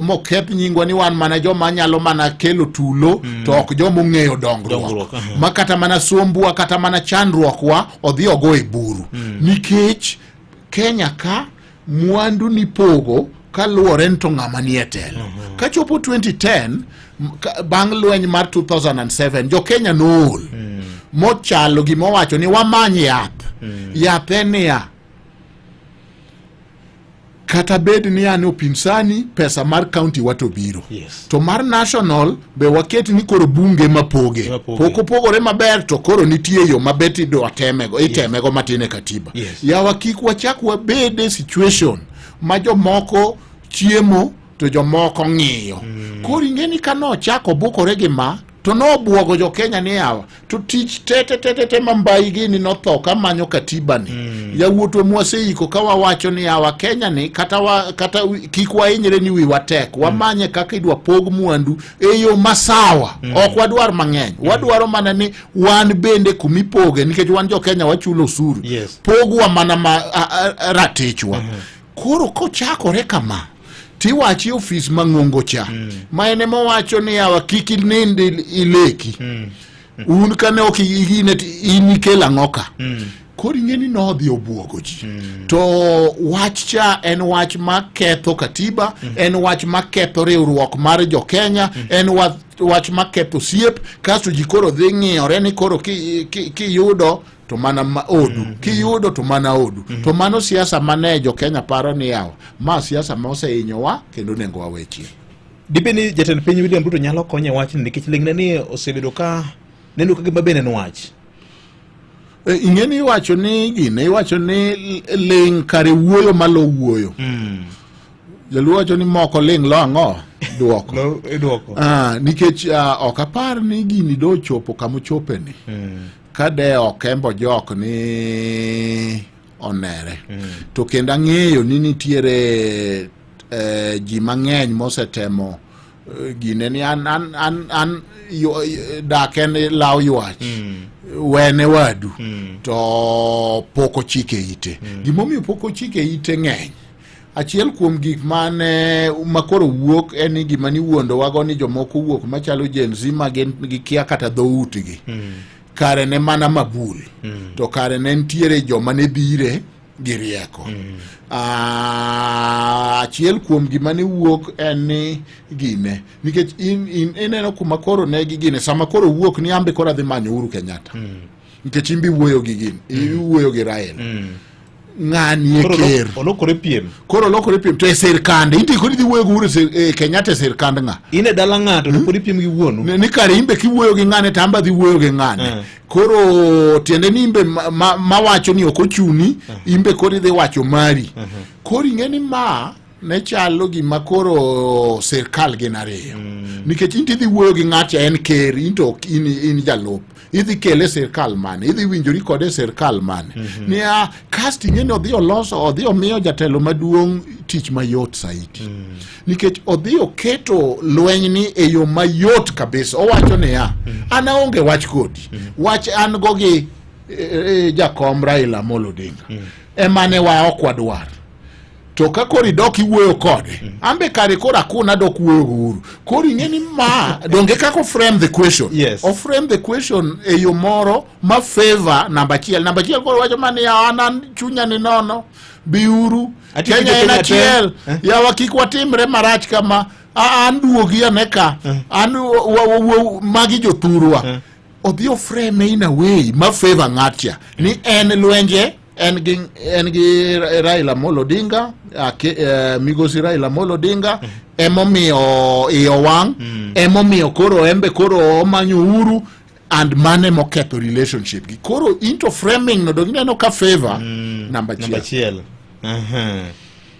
moketh nyingwa ni wan mana joma nyalo mana kelo tulo to ok joma ong'eyo dongruok. Dongruok, aha. Ma kata mana sombwa kata mana chandruokwa odhi ogo e buru. Nikech Kenya ka mwandu nipogo kaluwore ni to ng'ama nie telo. Kachopo 2010 bang' lweny mar 2007 jo Kenya nool mochalo gima owacho ni wamany yath. Yath en niya, kata bed ni an upinzani pesa mar county wa to biro. To mar national be waket ni koro bunge mapoge. Mapoge. Pok opogore maber to koro nitie yo mabet idwa temego itemego matin e katiba. Yawa kik wachak wabed e situation ma jomoko chiemo to jomoko ng'iyo. Koro ing'e ni ka nochako bukore gi ma to nobuogo jo Kenya ni yawa to tich te te te te te ma mbai gini notho ka manyo katiba ni. Yawuotwa mwaseiko ka wawacho ni yawa Kenya ni kata, wa, kata kik wahinyre ni wiwa tek wamanye kaka idwa pog mwandu e yo masawa. Ok wadwar mang'eny. Wadwaro mana ni wan bende kumipoge nikech wan jo Kenya wachulo osuru. Pogwa mana ma, ratichwa. Koro kochakore kama tiwachi ofis mang'ongo cha ma en ema owacho ni yawa kik inind ileki. Un kane ok igine in ikel ang'o ka. Koro ing'e ni nodhi obuogo ji. To wach cha en wach maketho katiba, en wach maketho riwruok mar jo Kenya, en wach maketho osiep, kasto ji koro dhi ng'iyore ni koro kiyudo to mana ma odu, kiyudo to mana odu. To mano siasa mane jo Kenya paro ni yawa, ma siasa ma osehinyowa kendo onego wawe chien. Dibed ni jatend piny William Ruto nyalo konyo e wachni nikech ling'ne ni osebedo ka neno ka gima bende en wach. Ing'e ni iwacho ni gine, iwacho ni ling' kare wuoyo malo wuoyo. Jaluo wacho ni moko ling' lo ang'o? Duoko. Lo iduoko. Nikech ok apar ni gini do chopo kama ochope ni. Ka de ok Embo Jok ni onere. To kendo ang'eyo ni nitiere ji mang'eny mosetemo gine ni an, an, an, an yo, dak en law ywach. Wene wadu. To pok ochike ite. Gimomiyo pok ochike ite ng'eny. Achiel kuom gik mane makoro wuok en ni gima niwuondowago ni jomoko wuok machalo Gen Z ma gin gikia kata dhoutgi. Kare ne mana mabul. To kare ne nitiere joma ne dhire gi rieko. Achiel kuom gima ne wuok en ni gine nikech ineno kuma koro ne gi gine sama koro wuok ni ambe koro adhi manyo Uhuru Kenyatta. Nikech imbi wuoyo gi gin, iwuoyo gi Raila. Ng'ani e ker. Olokore piem. Koro olokore piem to e sirkande inti koro idhi wuoyo gi Uhuru Kenyatta e sirkand ng'a? In e dala ng'ato to pod ipiem gi wuonu. Ni kare imbe kiwuoyo gi ng'ane to ambe adhi wuoyo gi ng'ane. Koro tiende ni imbe mawacho ni ok ochuni, imbe koro idhi wacho mari. Koro ing'e ni ma ne chalo gima koro sirkal gin ariyo. Nikech in tidhi wuoyo gi ng'acha en ker, in to ok in jalup. Idhi kele sirkal mane, idhi winjori kode e sirkal mane. Niya, kasto ing'e ni odhi oloso, odhi omiyo jatelo maduong' tich mayot saidi. Nikech odhi oketo lweny ni e yo mayot kabisa. Owacho niya, an aonge wach kodi. Wach an go gi jakom Raila Amolo Odinga. Emane wa ok wadwar. To ka koro idok iwuoyo kode, ambe kare koro akuna adok wuoyo gi Uhuru. Koro ing'e ni ma donge kaka o frame the question. O frame the question e yo moro ma favor namba achiel. Namba achiel koro wacho mana ni an an chunya ni nono. Biuru. Ati Kenya kik en Kenya te. achiel. Yawa kik watimre marach kama. An duogi ane ka. An magi jothurwa. Odhi o frame in a way ma favor ng'atcha. Ni en lwenje en gi Raila Amolo Odinga, migosi Raila Amolo Odinga, emomiyo iye owang', emomiyo koro embe koro omanyo Uhuru, and mane moketho relationship gi. Koro into framing no dong ineno ka favor namba achiel. Namba achiel.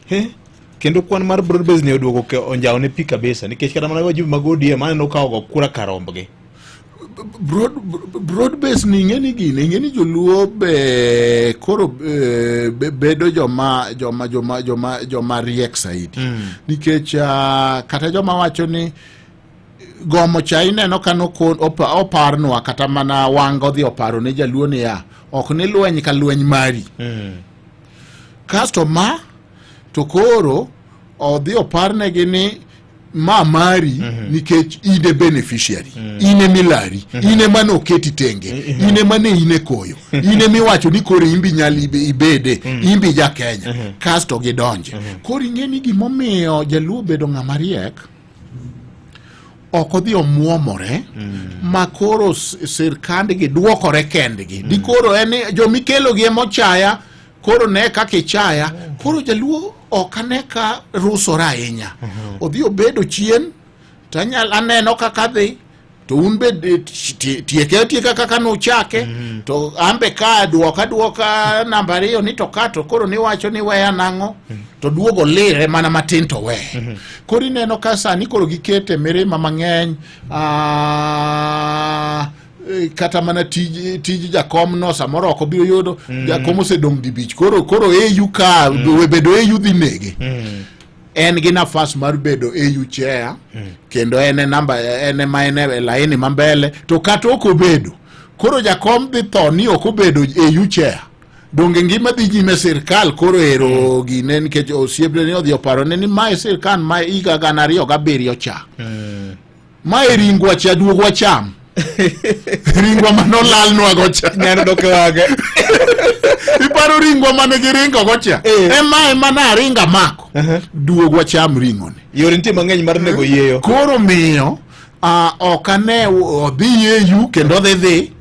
He? Kendo kwan mar broad base ni oduogo ke onjawo ne pi kabisa nikech kata mana wajumbe mag ODM aneno ka ogo kura karombgi. Broad base ni ing'e ni gini, ing'e ni joluo be koro bedo joma joma joma joma joma riek saidi. Nikech kata joma wacho ni gomo cha ineno ka nokon oparnwa kata mana Wanga odhi oparo ne jaluo niya ok ni lweny ka lweny mari. Kasto ma to koro odhi oparnegi ni ma mari nikech in e beneficiary, in e milari, in ema noketi tenge, in ema ne in e koyo, in ema iwacho ni koro imbi nyal ibede, imbi ja Kenya, kasto gidonje. Koro ing'e ni gimomiyo jaluo obedo ng'ama riek, ok odhi omuomore ma koro sirkandgi duokore kendgi. Di koro en ni jomikelogi ema ochaya, koro ne kaka ichaya. Koro jaluo ok ane ka rusore ahinya. Odhi obedo chien to aneno kaka dhi, to un be tieke atieka kaka nuchake, to ambe ka duoka duoka namba 2 ni to ka to koro niwacho ni weya nang'o, to duogo lire mana matin to we. Koro ineno ka sani koro gikete mirima mang'eny, kata mana tij jakom no samoro ok obiro yudo. Jakom osedong' dibich, koro AU ka bedo AU dhi nege. En gi nafas mar bedo AU chair, kendo en e namba, en ema en e laini ma mbele, to kata ok obedo, koro jakom dhi tho ni ok obedo AU chair, donge ngima dhi nyime sirkal koro ero gine, nikech osiepne ni odhi oparone ni mae sirkal ma higa 2007 cha, mae ringwa cha, duogwa cham ringwa manolalnwago cha. Nyano dok e wang'e. Iparo ringwa mane giringo go cha, ema ema naringa mako, duogwa cham ring'oni. Yore nitie mang'eny mar nego yieyo. Koro miyo ok ane odhi AU kendo odhi dhi,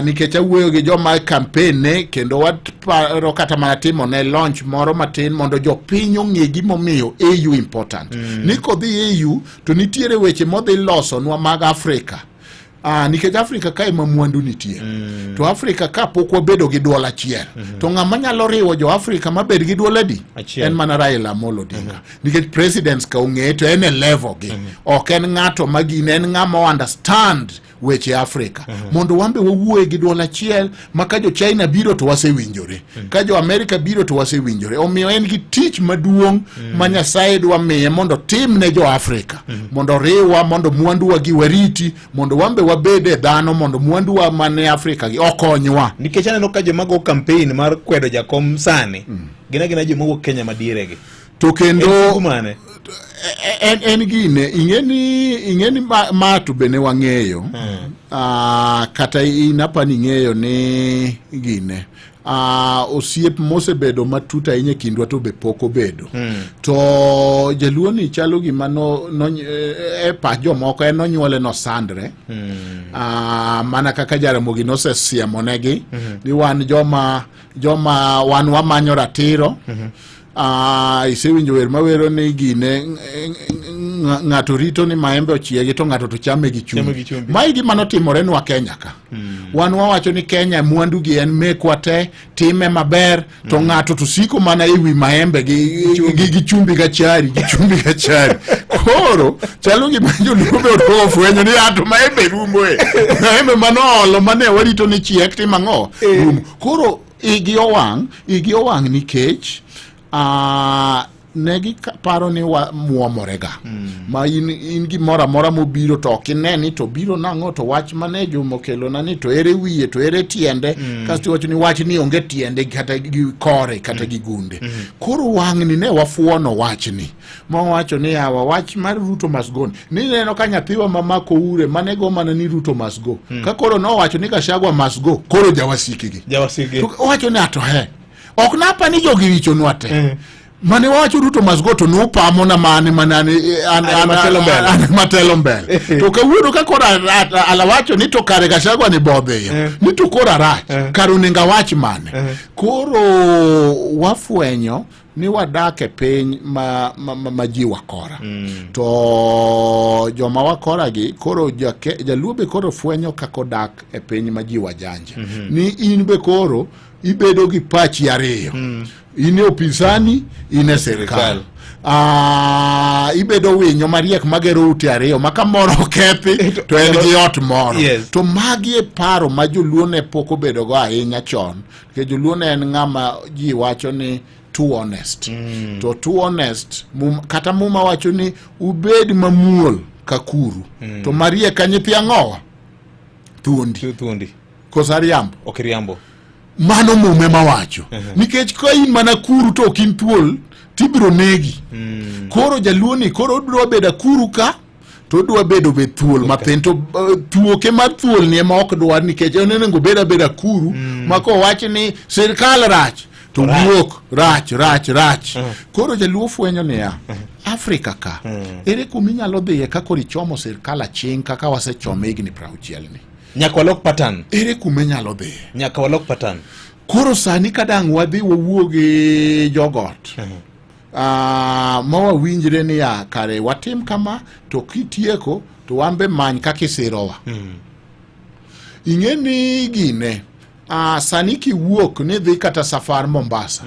nikech awuoyo gi joma campaign ne, kendo waparo kata mana timo ne launch moro matin mondo jopiny ong'e gimomiyo AU important. Ni kodhi AU to nitiere weche modhi losonwa mag Afrika. Nikech Afrika ka ema mwandu nitie. To Afrika ka pok wabedo gi duol achiel. To ng'ama nyalo riwo jo Afrika mabed gi duol adi? Achiel. En mana Raila Amolo Odinga. Nikech presidents ka ong'eye to en e level gi. Ok en ng'ato ma gine, en ng'ama o understand weche Afrika. Mondo wan be wawuoye gi duol achiel ma ka jo China biro to wasewinjore. Ka jo Amerika biro to wasewinjore. Omiyo en gi tich maduong' ma Nyasaye dwa miye mondo tim ne jo Afrika. Mondo riwa, mondo mwanduwa gi wariti, mondo wan be wabed e dhano, mondo mwanduwa mane Afrika gi okonywa. Nikech aneno ka joma go campaign mar kwedo jakom sani gin agina joma wuok Kenya madieregi. To kendo En sigu mane? En gine ing'eni ma to be ne wang'eyo. Kata in apani ing'eyo ni gine osiep mosebedo matut ahinya e kindwa to be pok obedo. To jaluo ni chalo gima no, no, e pach jomoko en nonyuole nosandre. Mana kaka Jaramogi nosesiemonegi ni wan joma wan wamanyo ratiro. Isewinjo wer mawero ni gine ng'ato rito ni maembe ochiegi to ng'ato to chame gi Chame gi chumbi. chumbi. Mae gima notimore nwa Kenya ka. Wan wawacho ni Kenya mwandu gi en mekwa te, time maber, to ng'ato to siko mana e wi maembe gi chumbi gachari, gi chumbi gachari. Koro chalo gima joluo be ofwenyo ni ato maembe rumo e. Maembe manoolo mane warito ni chiek timo ang'o? Rumo. Koro igi owang' nikech ne giparo ni wamuomorega. Ma in gimoro amora mobiro to ok ine ni to biro nang'o, to wach mane Juma okelona ni to ere wiye to ere tiende, kasto iwacho ni wach ni onge tiende kata gi kore kata gi gunde. Koro wang'ni ne wafuono wachni mawacho ni yawa wach mar Ruto must go ni neno ka nyathiwa mamako ure mane go mana ni Ruto must go, ka koro nowacho ni Gachagua must go, koro jawasikgi Jawasikgi. To owacho ni ato he ok napa ni jogi richonwa te mane wawacho Ruto must go to nupamona mane mana An matelo mbele. An matelo mbele, to kawuono ka koro alawacho ni to kare Gachagua ni bodhiyo ni to koro arach, kare onego awach mane. Koro wafwenyo. Ni wadak e piny ma, ma, ma, ma ji wakora to joma wakora gi koro jaluo be koro fwenyo kaka odak e piny ma ji wajanja ni in be koro ibedo gi pachi ariyo in e upinzani in e sirkal. Ibedo winyo mariek magero ute ariyo ma ka moro okethi to en gi ot moro. To magi e paro ma joluo ne pok obedogo ahinya chon, nikech joluo ne en ng'ama ji wacho ni too honest. To too honest kata muma wacho ni ubed mamuol ka kuru to mariek ka nyithi ang'owa thuondi. Thuondi. Koso ariambo? Ok riambo. Mano mume mawacho. Nikech ka in mana kuru to ok in thuol tibiro negi. Koro jaluo ni koro odwa bedo akuru ka to odwa bedo be thuol mathin to thuoke mar thuol ni ema ok dwar, nikech en onego obed abeda kuru ma kowach ni sirkal rach to wuok rach rach rach. Koro jaluo fwenyo niya, Afrika ka ere kuma inyalo dhiye ka koro ichomo sirkal aching' kaka wasechome higni 60 ni? Nyaka walok pattern. Ere kuma inyalo dhiye? Nyaka walok pattern. Koro sani ka dang' wadhi wawuo gi jogot ma wawinjre niya kare watim kama to kitieko to wan be many kaka isirowa. Ing'e ni gine sani kiwuok ni dhi kata safar Mombasa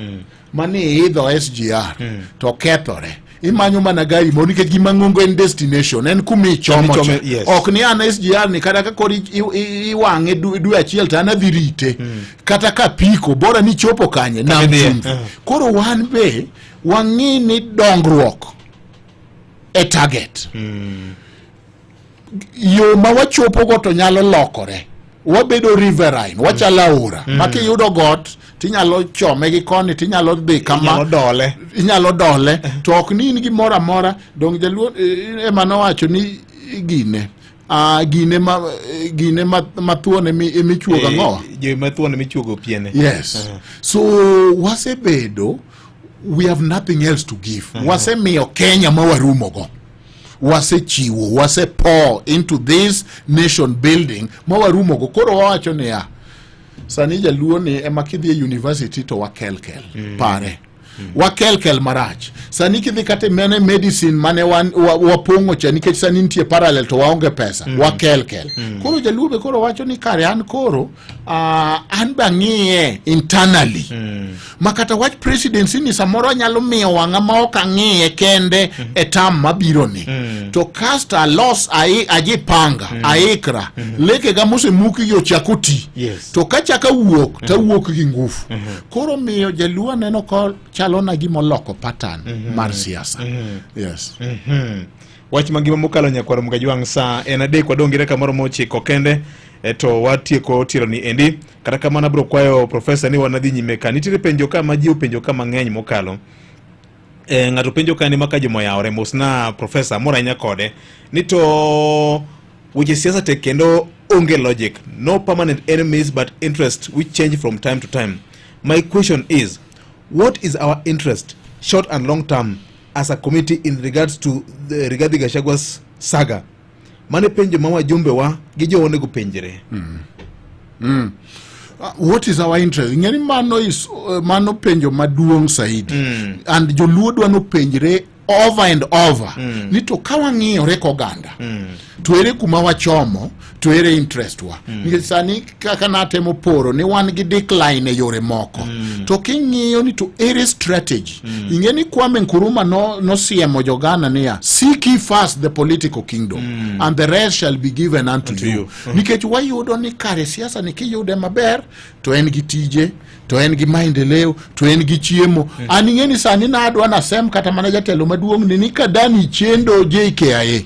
mani iidho SGR to kethore, imanyo mana gari moro nikech gima ng'ongo en destination, en kuma ichomo cha. Ok ni an SGR ni kata ka koro iwang'e dwe achiel to an adhi rite kata ka piko bora ni chopo kanye nam idhiye. chumvi. Koro wan be wang'i ni dongruok e target yo ma wachopogo to nyalo lokore, wabedo riverine, wachalo aora ma kiyudo got tinyalo chome gi koni tinyalo dhi kama. Inyalo dole. Inyalo dole to ok ni in gimoro amora dong jaluo ema nowacho ni gine gine ma gine ma thuon emichuogo ang'owa. Jo ma thuon emichuogo piene. Yes. So wasebedo, we have nothing else to give. Wasemiyo Kenya ma warumogo, wasechiwo, wasepour into this nation building ma warumogo. Koro wawacho niya, sani jaluo ni ema kidhi e university to wakelkel pare wakelkel marach. Sani kidhi kata mane medicine mane wapong'o cha, nikech sani nitie parallel to waonge pesa, wakelkel. Koro jaluo be koro wacho ni kare an koro an be ang'iye internally ma kata wach presidency ni samoro anyalo miyo wang'a ma ok ang'iye kende e term mabiro ni to kasto alos ajipanga aikra lekega mosemuki gi ochak oti to kachako awuok tawuok gi ngufu. Koro miyo jaluo aneno ka chalona gima oloko pattern mar siasa. Yes. Wach mangima mokalo nyakwar Mgajwang' sa en 3 wadong' gi dakika moromo 9 kende to watieko tielo ni endi. Kata kamano abiro kwayo profesa ni wanadhi nyime ka nitiere penjo ka ma ji openjo ka mang'eny mokalo. Ng'ato penjo ka ni maka jomoyawore mosna profesa amor ahinya kode ni to weche siasa tek kendo onge logic, no permanent enemies but interest which change from time to time. My question is, what is our interest short and long term as a committee in regards to the Rigathi Gachagua's saga? Mane penjo ma wajumbe wa gi jowa onego penjre. What is our interest? Ing'eni mano is mano penjo maduong' saidi and joluo dwa nopenjre over and over ni to ka wang'iyore koganda to ere kuma wachomo to ere interest wa? Nikech sani kaka natemo poro ni wan gi decline e yore moko to king'iyo ni to ere strategy? Ing'e ni Kwame Nkrumah no nosiemo jo Ghana niya, "Seek ye first the political kingdom and the rest shall be given unto you." You. Nikech wayudo ni kare siasa ni kiyude maber to en gi tije to en gi maendeleo to en gi chiemo. An ing'e ni sani nadwa nasem kata mana jatelo maduong' ni ka dani chendo JKIA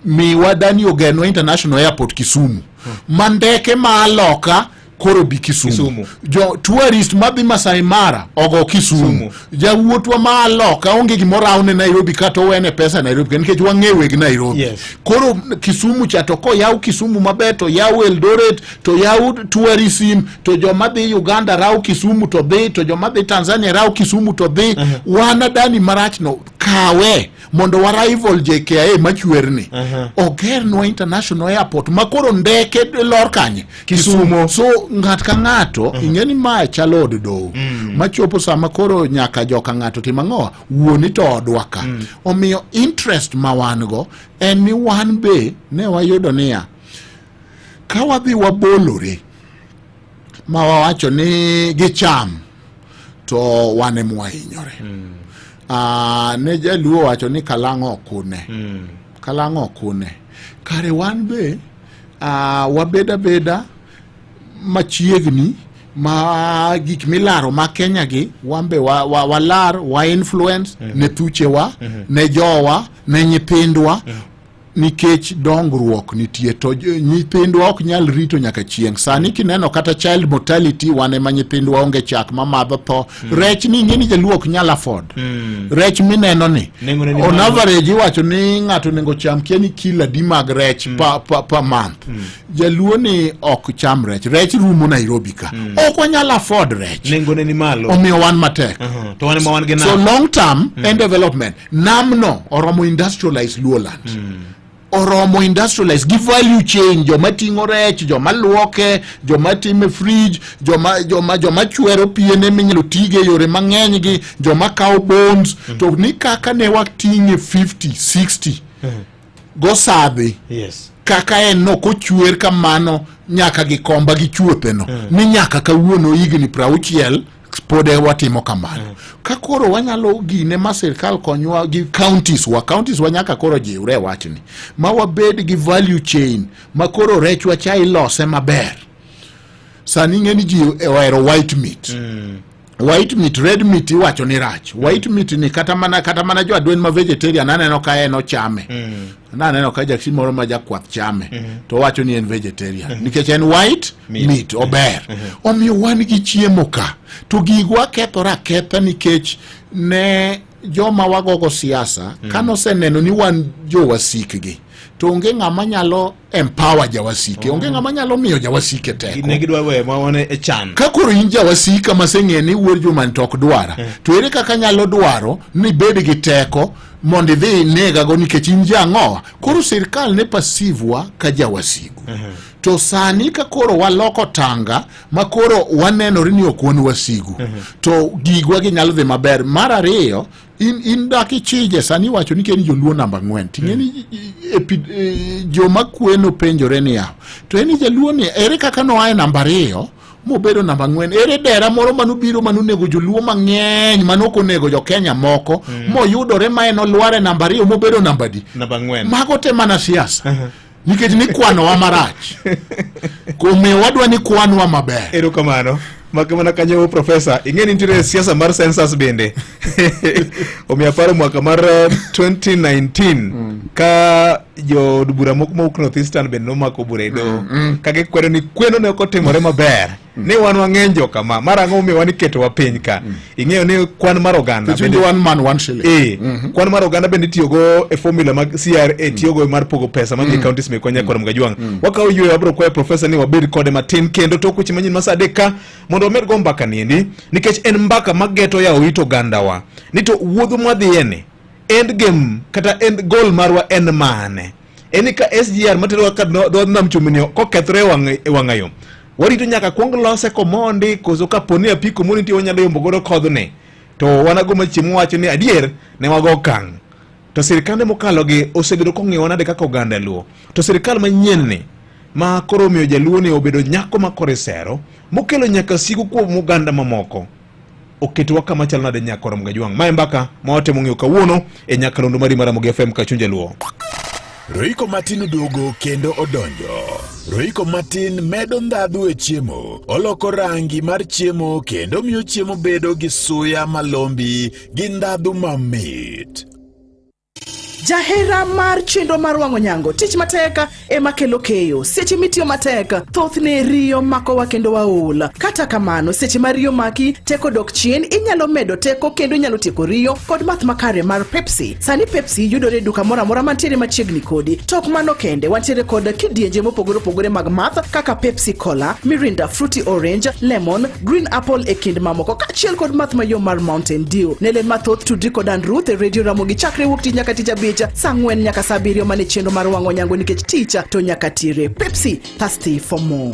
miwa dani ogenwa international airport Kisumu ma ndeke ma loka koro bi Kisumu, Kisumu. Jo tourist madhi Masai Mara ogo Kisumu, Kisumu. Jawuothwa ma loka onge gimoro awne Nairobi kata owene pesa Nairobi nikech wang'e weg Nairobi. Koro Kisumu cha to koyaw Kisumu maber to yaw Eldoret to yaw tourism to joma dhi Uganda raw Kisumu to dhi to joma dhi Tanzania raw Kisumu to dhi. Wan adani marach no kawe mondo wa rival JKIA machwerni. Ogernwa international airport ma koro ndeke lor kanye? Kisumo. So ng'at ka ng'ato ing'e ni mae chalo od doho machopo sama koro nyaka joka ng'ato tim ang'o wuoni to odwa ka. Omiyo interest ma wan go en ni wan be ne wayudo niya ka wadhi wabolore ma wawacho ni gicham to wan ema wahinyore. Ne jaluo wacho ni kalang'o okune. Kalang'o okune. Kare wan be wabed abeda machiegni ma gik milaro ma Kenya gi wan be walar wa influence ne thuchewa, ne jowa, ne nyithindwa, nikech dongruok nitie to nyithindwa ok nyal rito nyaka chieng'. Sani kineno kata child mortality, wan ema nyithindwa onge chak mamadho tho. Rech ni ing'e ni jaluo ok nyal afford rech mineno ni Nengone ni on malo. average iwacho ni ng'ato onego cham kia ni kilo adi mag rech pa month. Jaluo ni ok cham rech, rech rumo Nairobi ka. Ok wanyal afford rech. Nengone ni malo. Omiyo wan matek. To wan ema wan gi So nam. long term en development. Namno oromo industrialize Luoland. Oromo industrialize gi value chain, joma ting'o rech, joma luoke, joma time fridge, joma chwero piene minyalo tige e yore mang'eny gi joma kawo bones. To ni kaka ne wating'e 50 60 go sadhi kaka en no kochwer kamano nyaka gikomba gi chuotheno ni nyaka kawuono higni 60 pod e watimo kamano. Ka koro wanyalo gine ma sirkal konywa gi counties wa, counties wa nyaka koro jiwre e wachni ma wabed gi value chain ma koro rechwa cha ilose maber. Sani ing'e ni ji ohero white meat. White meat, red meat iwacho ni rach. White meat ni kata mana jo adwen ma vegetarian aneno ka en ochame. Naneno ka jaksi moro ma jakwath chame to owacho ni en vegetarian nikech en white meat, ober. Omiyo wan gi chiemo ka to gigwa kethore aketha nikech ne joma wagogo siasa kanoseneno ni wan jowasikgi to onge ng'ama nyalo empower jawasike, onge ng'ama nyalo miyo jawasike teko. Ne gidwa weyo ma wan e chan. Ka koro in jawasika maseng'e ni wuod Juma ni to ok dwara, to ere kaka nyalo dwaro ni ibed gi teko mondo idhi inegago nikech in jang'owa? Koro sirkal ne perceive wa ka jawasigu. To sani ka koro waloko tanga ma koro wanenore ni ok wan wasigu, to gigwa ginyalo dhi maber. Mar ariyo, in dak ichije sani iwacho ni keni joluo namba 4 ting'e ni joma kweno penjore niya to en ni jaluo ni ere kaka noa e namba 2 mobedo namba 4? Ere dera moro manobiro manonego joluo mang'eny manok onego jokenya moko moyudore ma en olwar e namba 2 mobedo namba di? Namba 4. Mago te mana siasa nikech nikwanowa marach, omiyo wadwa ni kwanwa maber. Erokamano. Mak mana kanyo profesa, ing'e ni nitiere siasa mar census bende. Omiyo aparo mwaka mar 2019 ka jood bura moko mawuok North Eastern bende nomako bura e doho ka gikwedo ni kweno ne ok otimore maber ni wan wang'eny jokama mar ang'o momiyo wan iketowa piny ka. Ing'eyo ni kwan mar oganda Nikech one man one shilling. Kwan mar oganda bende itiyogo e formula mag CRA tiyogo mar pogo pesa madhi e counties mekwa nyaka mm. Gajwang'. Wakawo yweyo, wabiro kwayo profesa ni wabed kode matin kendo tok weche manyien ma saa 3 ka mondo wamed go mbaka niendi nikech en mbaka mageto yawo it ogandawa ni to wuodh mwadhiye ni end game kata end goal marwa en mane? En ni ka SGR materowa ka dho nam chumbi ni kokethore e wang'ayo warito nyaka kuong lose komondi koso kapo ni apiko moro nitie wanyalo yombo godo kodhni to wanago machiemo wacho ni adier ne wago okang' to sirkande mokalo gi osebedo kong'iyowa nade kaka oganda luo to sirkal manyien ni ma koro omiyo jaluo ni obedo nyako ma kore sero mokelo nyaka sigu kuom oganda mamoko oketowa kama chalo nade nyaka Ramogi Ajwang'? Mae mbaka ma watemo ng'iyo kawuono e nyakalondo mari mar Ramogi FM ka chuny jaluo. Royco matin oduogo kendo odonjo. Royco matin medo ndhadhu e chiemo, oloko rangi mar chiemo kendo miyo chiemo bedo gi suya malombi gi ndhadhu mamit. Jahera mar chenro mar wang'o nyango, tich matek ema kelo keyo. Seche mitiyo matek, thothne riyo makowa kendo waol. Kata kamano, seche ma riyo maki, teko dok chien, inyalo medo teko kendo inyalo tieko riyo kod math makare mar Pepsi. Sani Pepsi yudore e duka moro amora mantiere machiegni kodi. To ok mano kende, wantiere kod kidienje mopogore opogore mag math kaka Pepsi Cola, Mirinda, Fruity Orange, Lemon, Green Apple e kind mamoko kaachiel kod math mayom mar Mountain Dew. Ne ler mathoth tudri kod Ann Ruth e Radio Ramogi chakre wuok tich nyaka tich abich saa ang'wen nyaka saa abiriyo mane chenro mar wang'o nyango nikech tich to nyaka tire. Pepsi, thirsty for more.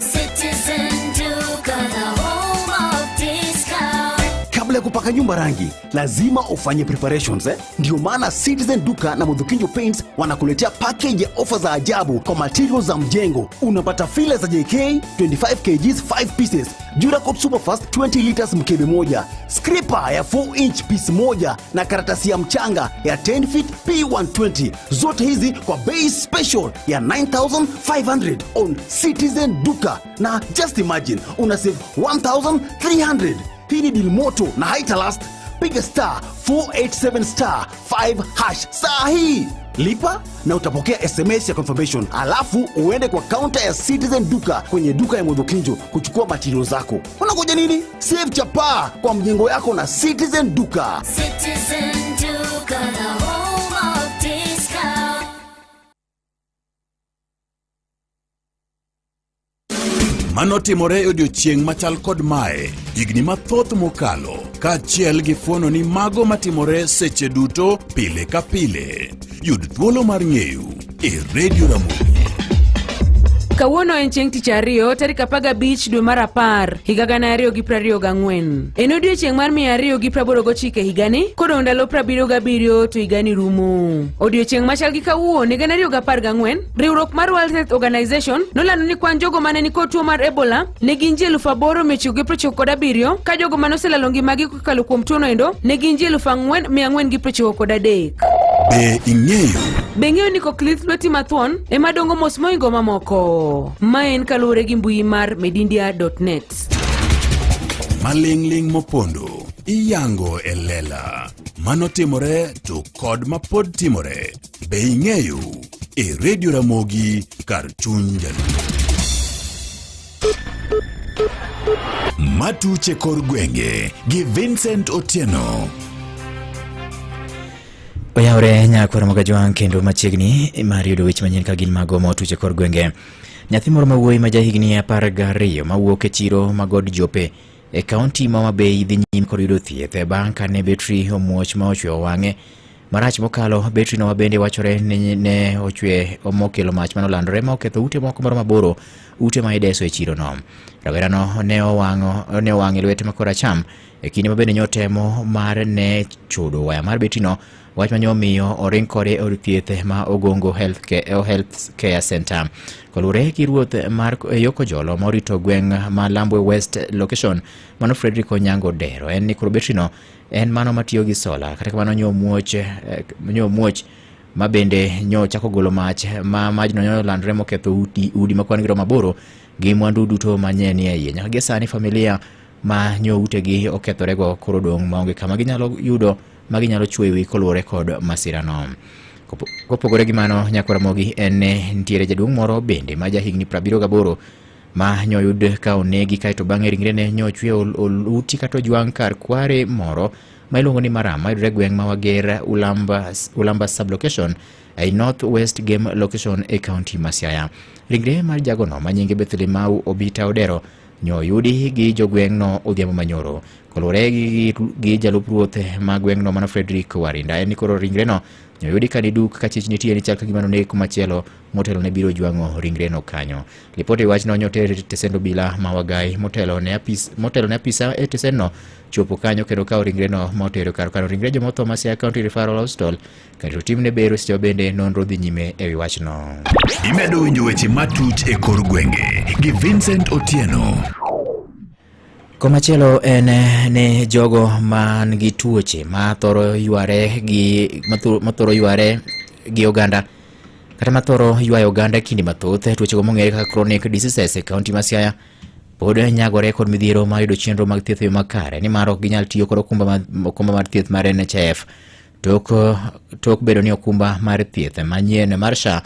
Citizen Duka, the home of discount. Kabla ya kupaka nyumba rangi, lazima ufanye preparations eh? Ndio maana Citizen Duka na Mudhukinjo Paints wanakuletea package ya ofa za ajabu kwa materials za mjengo. Unapata fila za JK 25 kgs 5 pieces, Duracoat Superfast 20 liters mkebe moja, scraper ya 4 inch piece moja na karatasi ya mchanga ya 10 feet P120. Zote hizi kwa bei special ya 9500 on Citizen Duka, na just imagine una save 1300. Hii ni deal moto na haita last. Piga star 487 star 5 hash saa hii, lipa na utapokea SMS ya confirmation, alafu uende kwa kaunta ya Citizen Duka kwenye duka ya Mudhukinjo kuchukua material zako. Unangoja nini? Save chapaa kwa mjengo yako na Citizen Duka. Citizen Duka, the home of discount. Manotimore e odiechieng' machal kod mae higni mathoth mokalo, kaachiel gi fuono ni mago matimore seche duto pile ka pile. Yud thuolo mar ng'eyo e Radio Ramogi. Kawuono en chieng' tich ariyo tarik 15 dwe mar 10 higa 2024. En odiechieng' mar 289 higani kodong' ndalo 77 to higani rumo. Odiechieng' machal gi kawuono 2014 riwruok mar World Health Organization nolando ni kwan jogo mane nikod tuo mar Ebola ne gin ji 8997 ka jogo mane oselalo ngimagi kokalo kuom tuono endo ne gin ji 4493. Be ing'eyo? Be ing'eyo ni koklith lweti mathuon ema dongo mos mohingo mamoko? Ma en kaluwore gi mbui mar medindia.net. Maling'ling' mopondo iyango e lela. Mano timore to kod mapod timore. Be ing'eyo? E Radio Ramogi kar chuny Jaluo. Matuche kor gwenge gi Vincent Otieno. Oyawre nyakwar Mogajwang' kendo machiegni mar yudo weche manyien ka gin mago motuche kor gwenge. Nyathi moro ma wuoyi ma jahigni 12 mawuok e chiro ma God Jope e kaunti ma Homa Bay dhi nyime kod yudo thieth bang' kane betri omuoch ma ochweyo wang'e marach mokalo. Betri no bende wachore ni ne ochwe mokelo mach manolandore ma oketho ute moko maromo aboro, ute ma ideso e chiro no. Rawerano ne owang'o ne owang' e lwete ma koracham e kinde ma bende nyotemo mar ne chodo waya mar betri no, wach ma nyomiyo oring kode e od thieth ma Ogongo Health Care, Health Care Center. Koluwore gi ruoth mar Yokojolo ma orito gweng' ma Lambwe West Location, mano Frederick Onyango Dero, en ni koro betri no en mano matiyo gi sola, kata kamano nyo muoch ma bende nyo chako golo mach ma majno nyo landore moketho udi, udi ma kwan gi romo aboro gi mwandu duto manye nie iye. Nyaka gie sani familia ma nyo utegi okethorego koro dong' maonge kama ginyalo yudo ma ginyalo chweyo wi koluwore kod masirano. Kopogore gi mano, nyakwar Ramogi en ni nitiere jaduong' moro bende ma jahigni 78 ma nyoyud ka onegi kaeto bang'e ringrene nyochwe oluti kata ojwang' kar kware moro ma iluongo ni Maram mayudore e gweng' ma Wager Ulamba, Ulamba sublocation ei North West Game Location e kaunti ma Siaya. Ringre mar jagono ma nyinge Bethlemau Obita Odero nyoyudi gi jogweng'no odhiambo manyoro. Koluwore gi, gi jalup ruoth ma gweng'no mano Frederick Warinda en ni koro ringreno nyoyudi ka niduk ka chich nitie ni chal ka gima noneg kumachielo motelo ne biro jwang'o ringreno kanyo. Lipot e wachno nyoter e tesend obila ma Wagai motelo ne apis, motelo ne apisa e tesendno chopo kanyo kendo kawo ringreno ma otero kar kano ringre jomotho ma Siaya County Referral Hospital kaeto timne bero seche ma bende nonro dhi nyime e wi wachno. Imedo winjo weche matuch e kor gwenge gi Vincent Otieno. Komachielo en ni jogo man gi tuoche ma thoro yware gi ma thoro yware gi oganda kata ma thoro ywayo oganda kinde mathoth, tuochego mong'ere kaka chronic diseases e kaunti ma Siaya pod nyagore kod midhiero mar yudo chenro mag thieth e yo makare nimar ok ginyal tiyo kod okumba mar thieth mar NHIF. Tok, tok bedo ni okumba mar thieth manyien mar SHA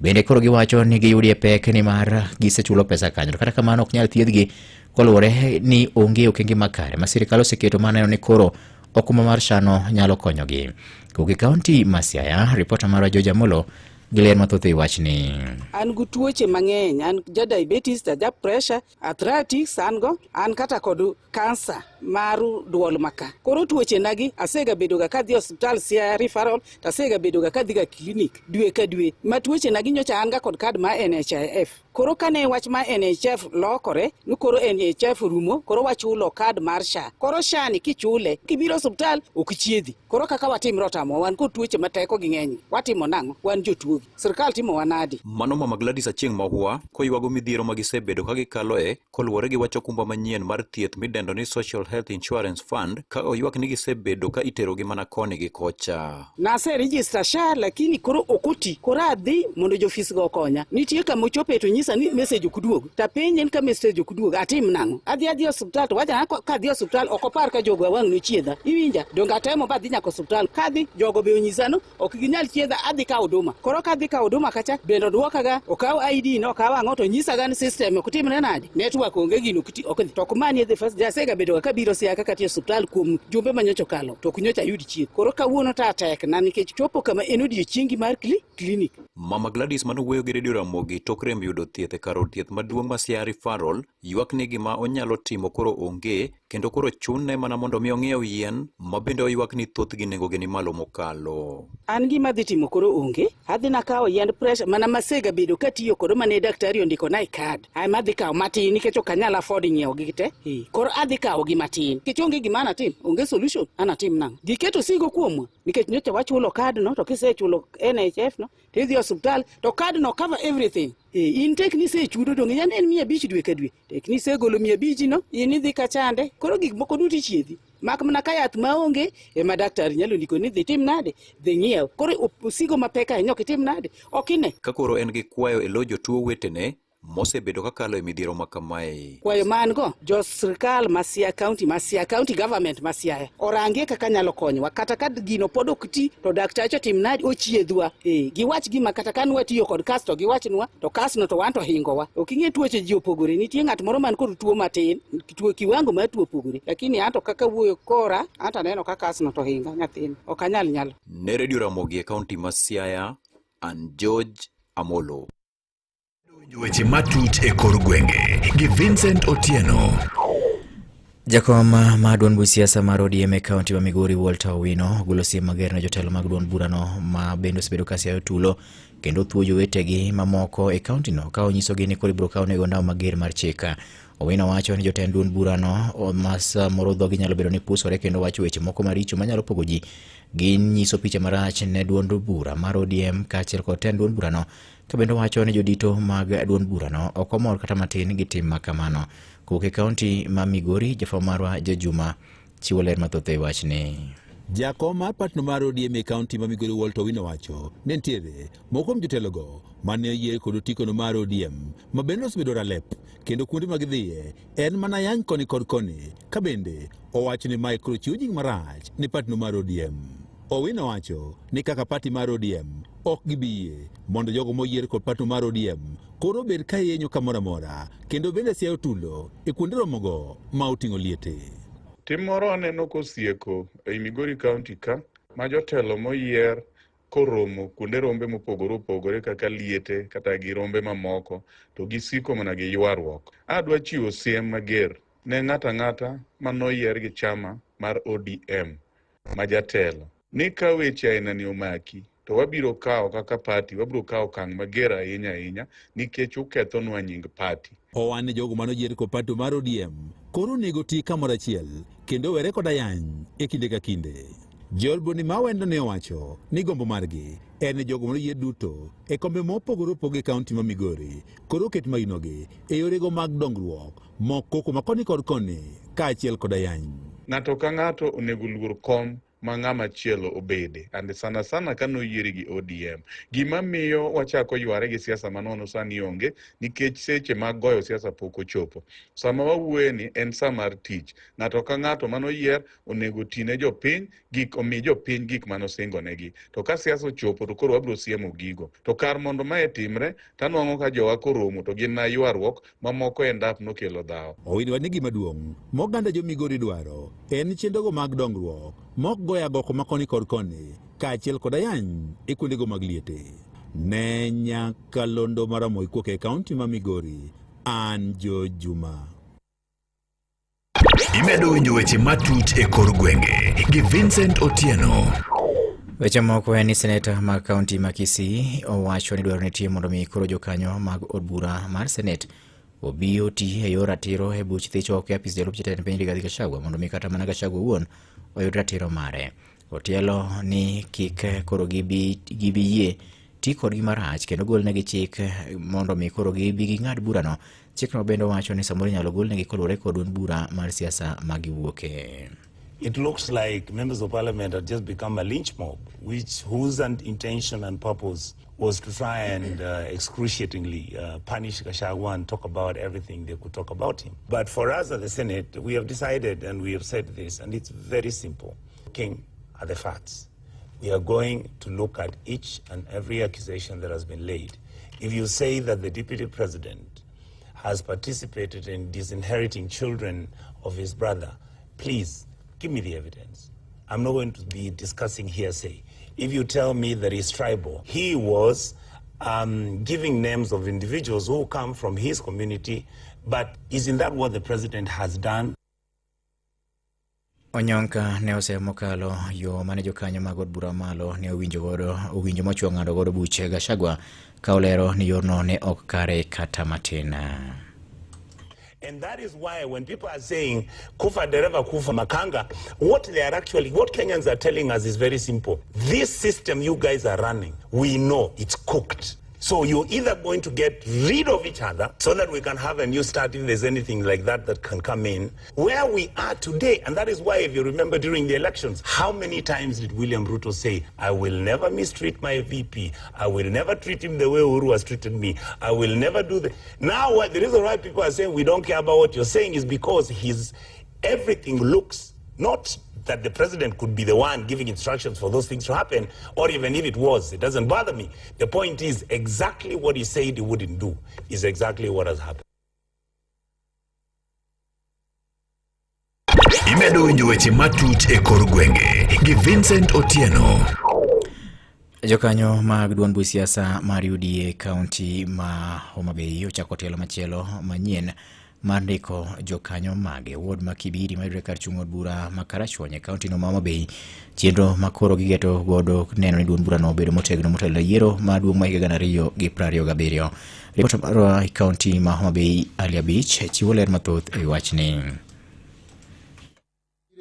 bende koro giwacho ni giyudie pek nimar gisechulo pesa kanyo. To kata kamano ok nyal thiedhgi koluwore ni onge okenge makare ma sirikal oseketo mar neno ni koro okumba mar SHA no nyalo konyogi. Kowuok e kaunti ma Siaya, ripota marwa George Amolo gi ler mathoth e wachni. An gi tuoche mang'eny, an ja diabetes, ja pressure, arthritis an go, an kata kod kansa mar duol maka. Koro tuoche nagi asega bedo ga kadhi osiptal Siaya referral to asega bedo ga kadhi ga clinic dwe ka dwe. Ma tuoche nagi nyocha an ga kod kad ma NHIF. Koro kane wach ma NHIF lokore, ni koro NHIF orumo, koro wachulo kad mar SHA. Koro SHA ni kichule, kibiro osiptal ok chiedhi. Koro kaka watimre otamowa, wan kod tuoche ma tekogi ng'eny. Watimo nang'o? Wan jotuogi. Sirkal timowa nadi? Mano Mama Gladys Achieng' Mahua koywago midhiero ma gisebedo ka gikaloe koluwore gi wach okumba manyien mar thieth midendo ni Social Health Insurance Fund ka oywak ni gisebedo ka iterogi mana koni gi kocha. Nase register SHA lakini koro ok oti. Koro adhi mondo jofis go okonya. Nitie kama ochope to nyisa ni message ok duog. To apenje ni ka message ok duog atim nang'o? Adhi adhi osiptal to wachona kadhi osiptal ok opar ka jogo wang' nochiedha. Iwinja? Donge atemo ba adhi nyaka osiptal. Kadhi jogo be onyisa no ok ginyal chiedha adhi kawo huduma. Koro kadhi kawo huduma kacha bende oduokaga okaw ID no okaw ang'o to nyisaga ni system ok timre nade. Network onge gino ok ti ok dhi. To ok mani the first day asega bedo ga kabiro Siaya kaka atiyo osiptal kuom jumbe ma nyocha okalo to ok nyocha ayud chieth. Koro kawuono to atek na nikech chopo kama en odiochiengi mar clinic. Mama Gladys mane owuoyo gi Radio Ramogi tok rem yudo thieth e kar od thieth maduong' ma Siaya Referral ywak ni gima onyalo timo koro onge kendo koro chune mana mondo mi ong'iew yien ma bende oywak ni thothgi nengogi ni malo mokalo. An gima adhi timo koro onge, adhi nakawo yiend pressure mana masega bedo katiyo kodo mane daktari ondikona e kad. Ai madhi kawo matin nikech ok anyal afford nyiewo gi te. Koro adhi kawo gi matin. Nikech onge gima anatim, onge solution, anatim nang'o? Giketo sigo kuomwa nikech nyocha wachulo kad no to kisechulo NHF no to idhi osiptal to kad no cover everything. In tek ni isechudo donge yande en 500 dwe ka dwe. Tek ni isegolo 500 no, in idhi kachande. Koro gik moko duto ichiedhi. Mak mana ka yath maonge ema daktari nyalo ndiko ni dhi tim nade, dhi ng'iew. Koro osigo mapek ahinya ok itim nade, ok ine. Ka koro en gi kwayo e lo jotuo wetene mosebedo kakalo e midhiero ma kamae. Kwayo ma an go, jo sirkal ma Siaya County, ma Siaya County government ma Siaya orangie kaka nyalo konyowa. Kata ka gino pod ok ti, to daktache otim nade, ochiedhwa. Giwach gima kata ka nwatiyo kod kas to giwachnwa, to kas no to wan to hingowa. Ok ing'e tuoche ji opogore, nitie ng'at moro man kod tuo matin, tuo kiwango mar tuo opogore. Lakini anto kaka wuoyo kora, anto aneno ka kas no to hinga nyathini, ok anyal nyalo. Ne Radio Ramogi e kaunti ma Siaya, an George Amolo. Weche matut e kor gwenge gi Vincent Otieno. Jakom mar duond buch siasa mar ODM e kaunti ma Migori Walter Owino ogolo siem mager ne jotelo mag duond burano ma bende osebedo ka siayo tulo kendo thuo jowetegi mamoko e kauntino ka onyisogi ni koro ibiro kaw nego ndawa mager mar chik. Owino wacho ni jotend duond burano ma samoro dhogi nyalo bedo ni pusore kendo wacho weche moko maricho manyalo pogo ji gin nyiso picha marach ne duond bura mar ODM kaachiel kod tend duond burano Ka bende owacho ni jodito mag duond burano ok omor kata matin gi tim ma kamano. Kowuok e kaunti ma Migori, jafwambo marwa Jajuma chiwo ler mathoth e wachni. Jakom mar patno mar ODM e kaunti ma Migori Walter Owino wacho ni nitiere moko kuom jotelogo mane oyier kod otikono mar ODM ma bende osebedo ralep kendo kuonde ma gidhiye en mana yany koni kod koni ka bende owacho ni mae koro chiwo nying marach ne patno mar ODM. Owino wacho ni kaka pati mar ODM ok gibi yie mondo jogo moyier kod pati mar ODM koro obed ka yenyo kamoro amora kendo bende siayo tulo e kuonde romogo ma oting'o liete. Tim moro aneno kosieko ei Migori County ka ma jotelo moyier koromo kuonde rombe mopogore opogore kaka liete kata gi rombe mamoko to gisiko mana gi ywaruok. Adwa chiwo siem mager ne ng'ato ang'ata manoyier gi chama mar ODM ma jatelo ni ka weche ainani omaki to wabiro kawo kaka party, wabiro kawo okang' mager ahinya ahinya nikech ukethonwa nying party. Owan ni jogo mane oyier kod party mar ODM koro onego ti kamoro achiel kendo were kod ayany e kinde ka kinde. Joel Boni Mawendo ne owacho ni gombo margi en ni jogo mane oyier duto e kombe mopogore opogore e kaunti ma Migori koro oket mainogi e yorego mag dongruok mok koko ma koni kod koni kaachiel kod ayany. Ng'ato ka ng'ato onego luor kom ma ng'ama chielo obede and sana sana ka noyieri gi ODM. Gima miyo wachako yware gi siasa manono sani onge nikech seche mag goyo siasa pok ochopo. Sama wawuoye ni en sa mar tich. Ng'ato ka ng'ato manoyier onego oti ne jopiny gik omi jopiny gik manosingonegi. To ka siasa ochopo to koro wabiro siemo gigo. To kar mondo mae timre tanwang'o ka jowa koromo to gin na ywaruok mamoko end up nokelo dhawo. Owinwa ni gima duong' ma oganda jo Migori dwaro en chenrogo mag dongruok mok goyo agoko ma koni kod koni kaachiel kod ayany e kuondego mag liete. Ne nyakalondo mar Ramogi kuok e kaunti ma Migori, an Jo Juma. Imedo winjo weche matut e kor gwenge gi Vincent Otieno. Weche moko en ni seneta mag kaunti ma Kisii owacho ni dwaro nitie mondo mi koro jokanyo mag od bura mar senet obi oti e yor ratiro e buch thich oko e apis jalup jatend piny Rigathi Gachagua mondo mi kata mana Gachagua owuon oyud ratiro mare. Otielo ni kik koro gibi gibi yie ti kodgi marach kendo golnegi chik mondo mi koro gibi ging'ad burano. Chikno bende owacho ni samoro inyalo golnegi koluwore kod duond bura mar siasa ma giwuoke. It looks like members of parliament have just become a lynch mob, which whose intention and purpose was to try and excruciatingly punish Gachagua and talk about everything they could talk about him. But for us at the Senate, we have decided and we have said this, and it's very simple. Looking at the facts, we are going to look at each and every accusation that has been laid. If you say that the deputy president has participated in disinheriting children of his brother, please give me the evidence. I'm not going to be discussing hearsay. If you tell me that he's tribal, he was giving names of individuals who come from his community, but isn't that what the president has done? Onyonka ne osemo mokalo yo mane jokanyo mag od bura malo ne owinjo godo owinjo mochwo ng'ado godo buche Gachagua ka olero ni yorno ne ok kare kata matin. And that is why when people are saying Kufa Dereva Kufa Makanga, what they are actually, what Kenyans are telling us is very simple. This system you guys are running, we know it's cooked. So you're either going to get rid of each other so that we can have a new start if there's anything like that that can come in. Where we are today, and that is why if you remember during the elections, how many times did William Ruto say, I will never mistreat my VP. I will never treat him the way Uhuru has treated me. I will never do the... Now what, the reason why people are saying we don't care about what you're saying is because his everything looks not that the president could be the one giving instructions for those things to happen, or even if it was, it doesn't bother me. The point is exactly what he said he wouldn't do is exactly what has happened. Imedo winjo weche matut e kor gwenge gi Vincent Otieno. Jokanyo mag duond buch siasa mar UDA kaunti ma Homa Bay ochako tielo machielo manyien mar ndiko jokanyo mage. Ward ma Kibiri mayudore kar chung' od bura ma Karachuonyo e kaunti no ma Homa Bay. Chenro ma koro gigeto godo neno ni duond burano obedo motegno motelo ne yiero maduong' ma higa 2027. Ripot marwa e kaunti ma Homa Bay Ali Abich chiwo ler mathoth e wi wachni.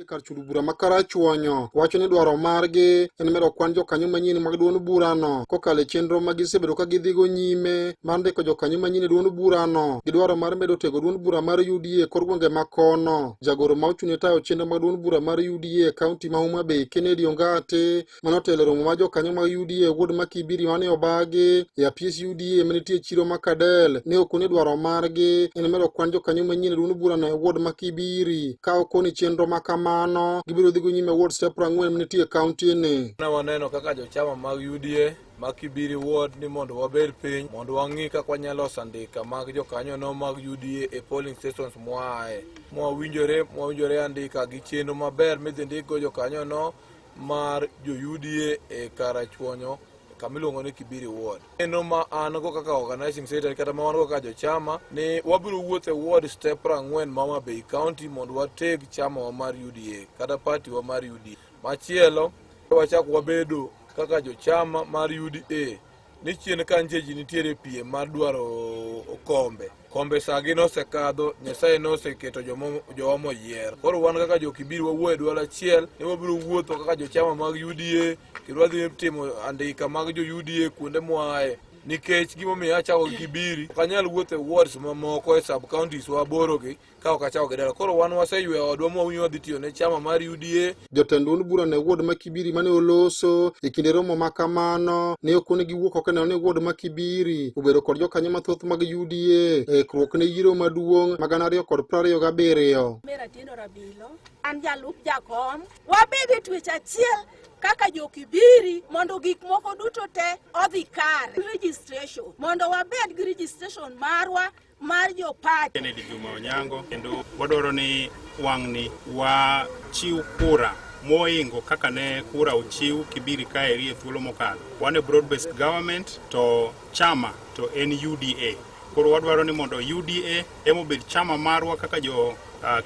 Kar chulo bura ma Karachuonyo wacho ni dwaro margi en medo kwan jokanyo manyien mag duond burano kokalo e chenro ma gisebedo ka gidhigo nyime mar ndiko jokanyo manyien e duond burano gi dwaro mar medo tego duond bura mar UDA e kor gwenge ma kono. Jagoro ma ochung' ne tayo chenro mag duond bura mar UDA e kaunti ma Homa Bay Kennedy Ongate mane otelo e romo mar jokanyo mag UDA e ward ma Kibiri mane obagi e apis UDA manitie e chiro ma Kadel ne okone dwaro margi en medo kwan jokanyo manyien e duond burano e ward ma Kibiri ka okoni chenro ma kamano gibiro dhigo nyime e ward step 40 manitie e kaunti ni. Ne waneno kaka jochama mag UDA ma Kibiri ward ni mondo wabed piny mondo wang'i kaka wanyalo loso andika mag jokanyono mag UDA e polling stations mwaaye. Mwawinjore andika gi chenro maber midhi ndikgo jokanyono mar jo UDA e Karachuonyo kama iluongo ni Kibiri Ward. Neno ma an go kaka organizing secretary kata ma wan go kaka jochama ni wabiro wuotho e ward step 40 ma Homa Bay County mondo wateg chama wa mar UDA kata party wa mar UDA. Machielo wachak wabedo kaka jochama mar UDA ni chien ka nitie ji nitiere piem mar dwaro kombe. Kombe sagi nosekadho, Nyasaye noseketo jowa moyier. Koro wan kaka jo Kibiri wawuoyo e dwol achiel ni wabiro wuotho kaka jochama mag UDA kendo wadhi timo andika mag jo UDA kuonde mwaaye. Nikech gimomiyo achako gi Kibiri, ok anyal wuotho e wards mamoko e sub counties wa aborogi ka ok achako gi dala. Koro wan waseyweyo odwa mwawinjo wadhi tiyo ne chama mar UDA. Jotend duond burano e ward ma Kibiri mane oloso e kinde romo ma kamano ne okone giwuok oko neno ni ward ma Kibiri obedo kod jokanyo mathoth mag UDA e ikruok ne yiero maduong' ma 2027. Mera Atieno Rabilo, an jalup jakom. Wabed e twech achiel kaka jo-Kibiri mondo gik moko duto te odhi kare. Registration, mondo wabed gi registration marwa mar jo-party. Kennedy Juma Onyango kendo wadwaro ni wang'ni wachiw kura moingo kaka ne kura ochiw Kibiri kaeri e thuolo mokalo. Wan e broad based government to chama to en UDA. Koro wadwaro ni mondo UDA ema obed chama marwa kaka jo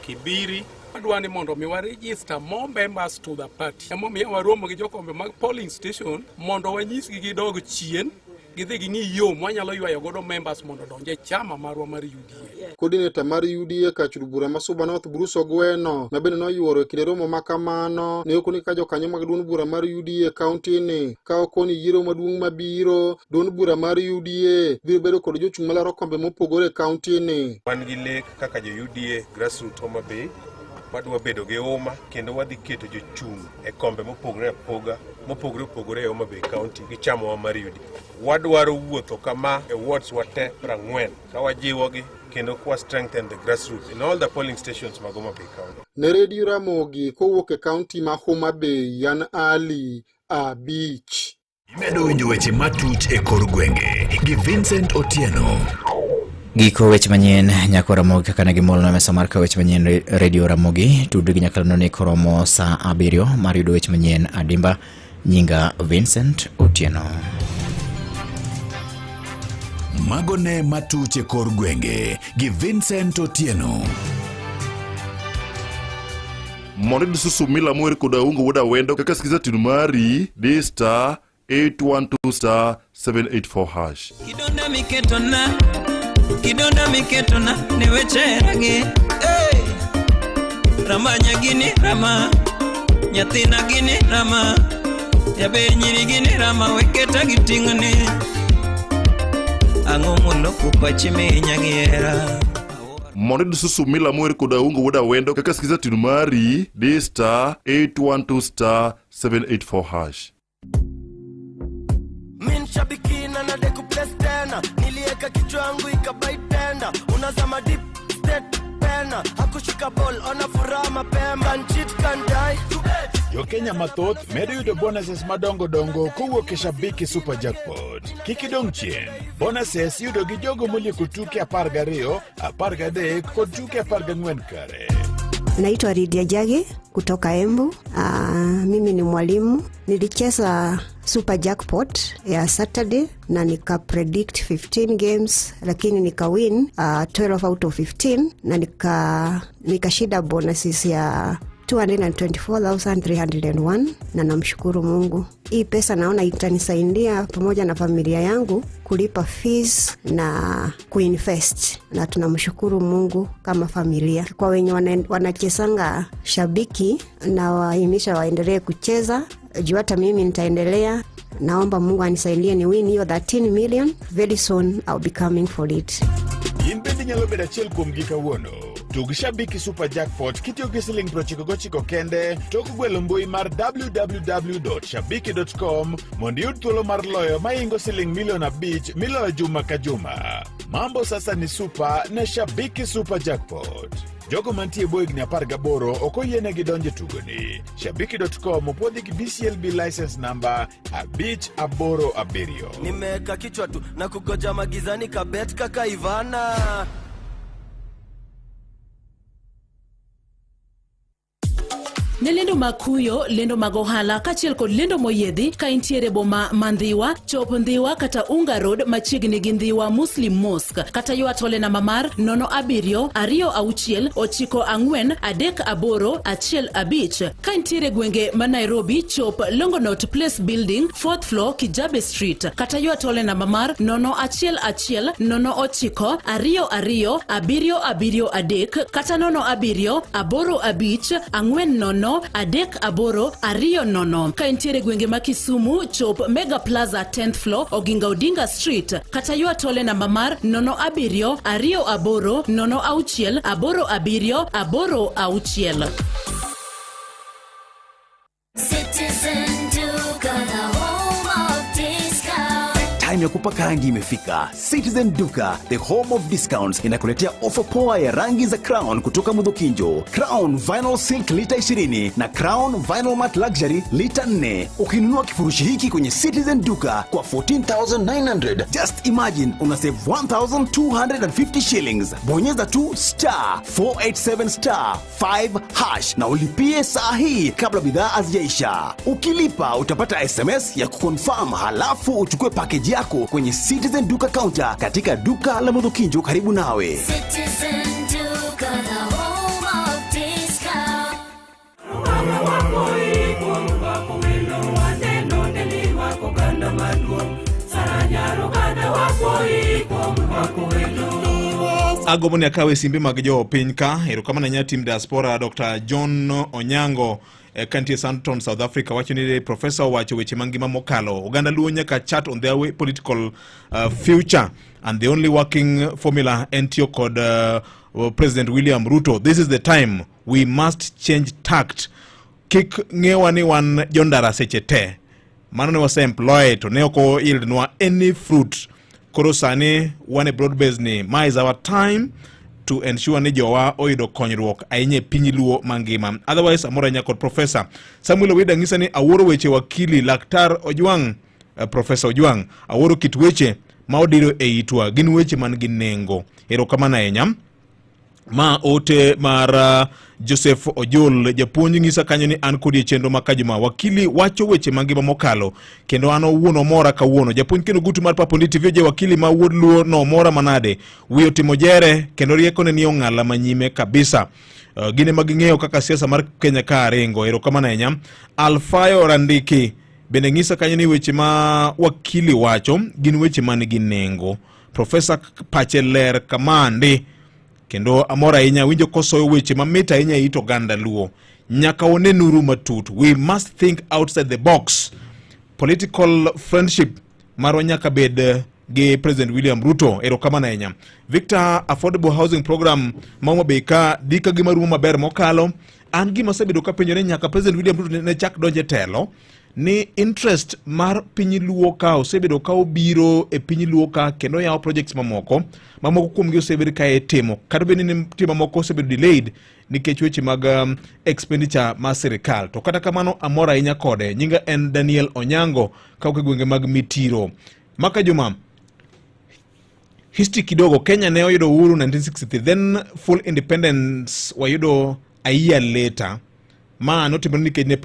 Kibiri. Wadwa ni mondo mi wa register more members to the party. Emomiyo waromo gi jokombe mag polling station mondo wanyisgi gidog chien gidhi ging'i yo mwanyalo ywayo godo members mondo odonj e chama marwa mar UDA. Coordinator mar UDA kach od bura ma Suba North Bruce Ogweno ma bende noyuoro e kinde romo ma kamano ne okoni ka jokanyo mag duond bura mar UDA e kaunti ni ka okoni yiero maduong' mabiro duond bura mar UDA biro bedo kod jochung' malaro kombe mopogore e kaunti ni. Wan gi lek kaka jo UDA grassroots Homa Bay wadwa bedo gi uma kendo wadhi keto jochung' e kombe mopogore apoga mopogore opogore e Homa Bay County gi chamawa mar UDA. Wadwaro wuotho kama e wards wa te 40 ka wajiwogi kendo kwa strengthen the grassroots in all the polling stations mag Homa Bay County. Ne Radio Ramogi kowuok e kaunti ma Homa Bay, an Ali Abich. Imedo winjo weche matut e kor gwenge gi Vincent Otieno. Giko weche manyien nyako Ramogi kaka ne gimolno e mesa mar kawo weche manyien Radio Ramogi tudri gi nyakalondo ni koromo saa 7 mar yudo weche manyien adimba. Nyinga Vincent Otieno. Mago ne matuch e kor gwenge gi Vincent Otieno. Mondo iyud susu mila mower kod Aungo wuod Awendo kaka skiza tune mari di star 812 star 784 hash. Kidonda miketona, kidonda miketona ne weche ragi. Hey! Rama nyagini rama, nyathina gini rama, jaber nyiri gini rama weketa gi ting'ni. Ang'o moloko pachi minya gi hera? Mondo iyud susu mila mower kod Aungo wuod Awendo kaka skiza tune mari di star 812 star 784 hash. Min shabikina na deku place tena, nilieka kichwa yangu ikabai tenda, unazama deep state pena, hakushika ball ona furaha mapema, can cheat can die. Jokenya mathoth medo yudo bonuses madongo dongo kowuok e Shabiki Super Jackpot. Kik idong' chien. Bonuses iyudo gi jogo molieko tuke 12, 13 kod tuke 14 kare. Naitwa Lydia Jage kutoka Embu. Mimi ni mwalimu. Nilicheza Super Jackpot ya Saturday na nika predict 15 games lakini nika win 12 out of 15 na nikashinda bonuses ya 224,301 na namshukuru Mungu. Hii pesa naona itanisaidia pamoja na familia yangu kulipa fees na kuinvest, na tunamshukuru Mungu kama familia. Kwa wenye wanachezanga Shabiki na wahimisha waendelee kucheza, juu hata mimi nitaendelea. Naomba Mungu anisaidie ni win hiyo 13 million. Very soon I'll be coming for it. In bende inyalo bedo achiel kuomgi kawuono. Tug Shabiki Super Jackpot kitiyo gi siling 99 kende tok gwelo mbui mar www.shabiki.com mondo iyud thuolo mar loyo maingo siling milion 5 miloyo juma ka juma. Mambo sasa ni super ne Shabiki Super Jackpot. Jogo mantie e bwo higni 18 ok oyienegi donjo e tugoni. Shabiki.com opuodhi gi BCLB license number 587. Nimeweka kichwa tu na kugoja magizani kabet kaka Ivana. Ne lendo mag kuyo, lendo mag ohala kaachiel kod lendo moyiedhi ka intiere boma ma Ndhiwa, chop Ndhiwa kata Unga Road machiegni gi Ndhiwa Muslim Mosque kata ywa tole namba mar 07 26 94 38 15. Ka intiere gwenge ma Nairobi, chop Longonot Place Building, 4th floor, Kijabe Street kata ywa tole namba mar 0 1 1 0 9 2 2 7 7 3 kata 0 7 8 5 4 0 0 3 8 2 0. Ka intiere gwenge ma Kisumu, chop Mega Plaza 10th floor, Oginga Odinga Street kata ywa tole namba mar 0 7 2 8 0 6 8 7 8 6. Citizen Duka, the home of discount. Time ya kupaka rangi imefika. Citizen Duka, the home of discounts, inakuletea ofa poa ya rangi za Crown kutoka Mudhokinjo. Crown Vinyl Silk lita 20 na Crown Vinyl Matte Luxury lita 4. Ukinunua kifurushi hiki kwenye Citizen Duka kwa 14,900, just imagine una save 1,250 shillings. Bonyeza tu star 487 star 5 hash na ulipie saa hii kabla bidhaa hazijaisha. Ukilipa utapata SMS ya kuconfirm, halafu uchukue package yako kwenye Citizen Duka counter katika duka la Mudhokinjo karibu nawe. Citizen Duka, the home of discount. Agombo ni akawe simbe mag jo piny ka. Erokamano ahinya team diaspora. Dr John Onyango kantie Sandton, South Africa, wacho ni profesa owacho weche mangima mokalo. Oganda Luo nyaka chat on their way political future and the only working formula en tiyo kod President William Ruto. This is the time we must change tact. Kik ng'ewa ni wan jondara seche te. Mano ne wase employ to ne ok oyieldnwa any fruit. Koro sani wan e broad base ni ma is our time to ensure ni jowa oyudo konyruok ahinya e piny Luo mangima. Otherwise amor ahinya kod Professor Samuel Owida. Ng'isa ni awuoro weche wakili Laktar Ojwang', Professor Ojwang', awuoro kit weche ma odiro e itwa, gin weche man gi nengo. Erokamano ahinya. Ma ote mar Joseph Ojul japuonj ng'isa kanyo ni an kodi e chenro ma kajuma. Wakili wacho weche mangima mokalo kendo an owuon omora kawuono. Japuonj kendo gutu mar Papondi TV je wakili ma wuod Luo no omora manade. Wiye otimo jere kendo riekone ni ong'ala manyime kabisa. Gin ema ging'eyo kaka siasa mar Kenya ka ringo. Erokamano ahinya. Alfayo Randiki bende ng'isa kanyo ni weche ma wakili wacho gin weche man gi nengo. Profesa pache ler kamandi kendo amor ahinya winjo kosoyo weche mamit ahinya e it oganda Luo. Nyaka wanenuru matut. We must think outside the box. Political friendship marwa nyaka bed gi President William Ruto. Erokamano ahinya. Victor, affordable housing program ma Homa Bay ka dhi ka gima rumo maber mokalo. An gima asebedo kapenjore nyaka President William Ruto ne chak donjo e telo ni interest mar piny Luo ka osebedo ka obiro e piny Luo ka kendo yawo projects mamoko mamoko kuomgi osebedo ka itimo kata bed ni nitie mamoko osebedo delayed nikech weche mag expenditure mar sirikal. To kata kamano amor ahinya kode. Nyinga en Daniel Onyango kawuok e gwenge mag Mitiro. Maka Juma, history kidogo. Kenya ne oyudo uhuru 1963, then full independence wayudo a year later. Ma notimore nikech ne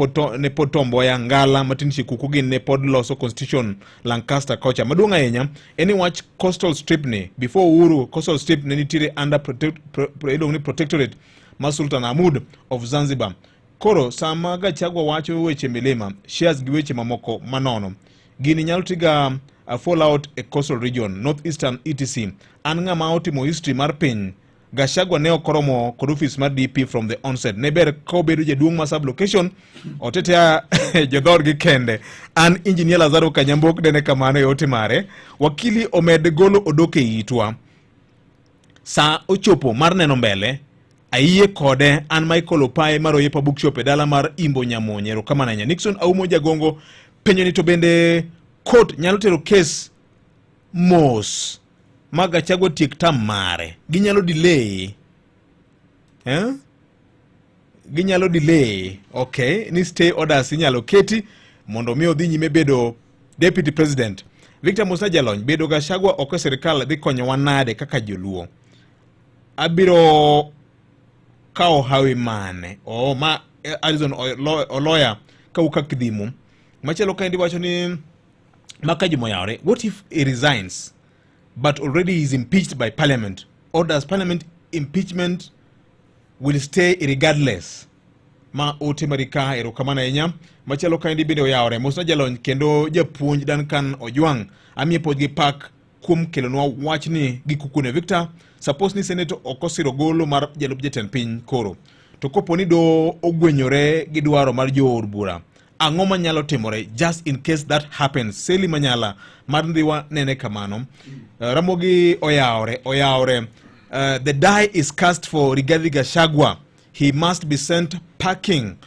pod Tom Mboya, Ngala, Martin Shikuku gin ne pod loso constitution Lancaster kocha. Maduong' ahinya en ni wach coastal strip ni, before uhuru, coastal strip ne nitiere under iluongo ni protectorate mar Sultan Hamud of Zanzibar. Koro sama Gachagua wacho weche milima shares gi weche mamoko manono, gini nyalo tiga fallout e coastal region, northeastern etc. An ng'ama otimo history mar piny, Gachagua ne ok oromo kod ofis mar DP from the onset. Ne ber ka obedo jaduong' ma sub location otetea jodhoodgi kende. An Engineer Lazaro Kanyambok nene kamano e ote mare. Wakili omed golo odok e itwa. Sa ochopo mar neno mbele. Ayie kode. An Michael Opae mar Oyepa Bookshop e dala mar Imbo Nyamonye. Erokamano ahinya. Nixon Aumo Jagongo penjo ni to bende court nyalo tero kes mos ma Gachagua tiek tam mare? Ginyalo delay, eh? Ginyalo delay, okay, ni stay orders inyalo keti mondo mi odhi nyime bedo deputy president. Victor Musa Jalony, bedo Gachagua oko e sirikal dhi konyowa nade kaka joluo? Abiro kawo hawi mane? Oh, ma Alison Oloya kawuok ka Kidhimu. Machielo kaendi wacho ni maka Juma oyawre, what if he resigns but already he is impeached by parliament, or does parliament impeachment will stay regardless? Ma ote marika. Erokamano ahinya. Machielo kaendi bende oyawre. Mosna jalony kendo japuonj Duncan Ojwang', amiye puoch gi pak kuom kelonwa wachni gi kukune. Victor, suppose ni senator ok osiro golo mar jalup jatend piny, koro To kopo ni doho ogwenyore gi dwaro mar jood bura, ang'o manyalo timore just in case that happens? Seli Manyala mar Ndhiwa nene kamano. Ramogi oyawre, oyawre. The die is cast for Rigathi Gachagua. He must be sent packing.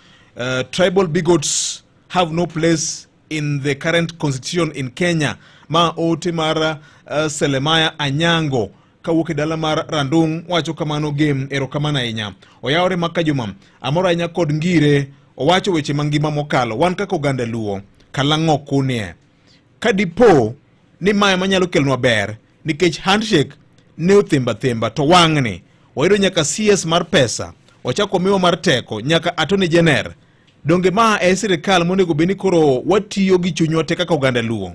Tribal bigots have no place in the current constitution in Kenya. Ma ote mar Selemaya Anyango kawuok e dala mar Randung wacho kamano game erokamano ahinya. Oyawre maka juma amor ahinya kod ngire owacho weche mangima mokalo wan kaka oganda Luo kalang'o kunie ka dipo ni mae manyalo kelonwa ber nikech handshake ne othemba themba to wang'ni wayudo nyaka CS mar pesa ochako miwa mar teko nyaka Attorney General donge ma e sirikal monego bed ni koro watiyo gi chunywa te kaka oganda Luo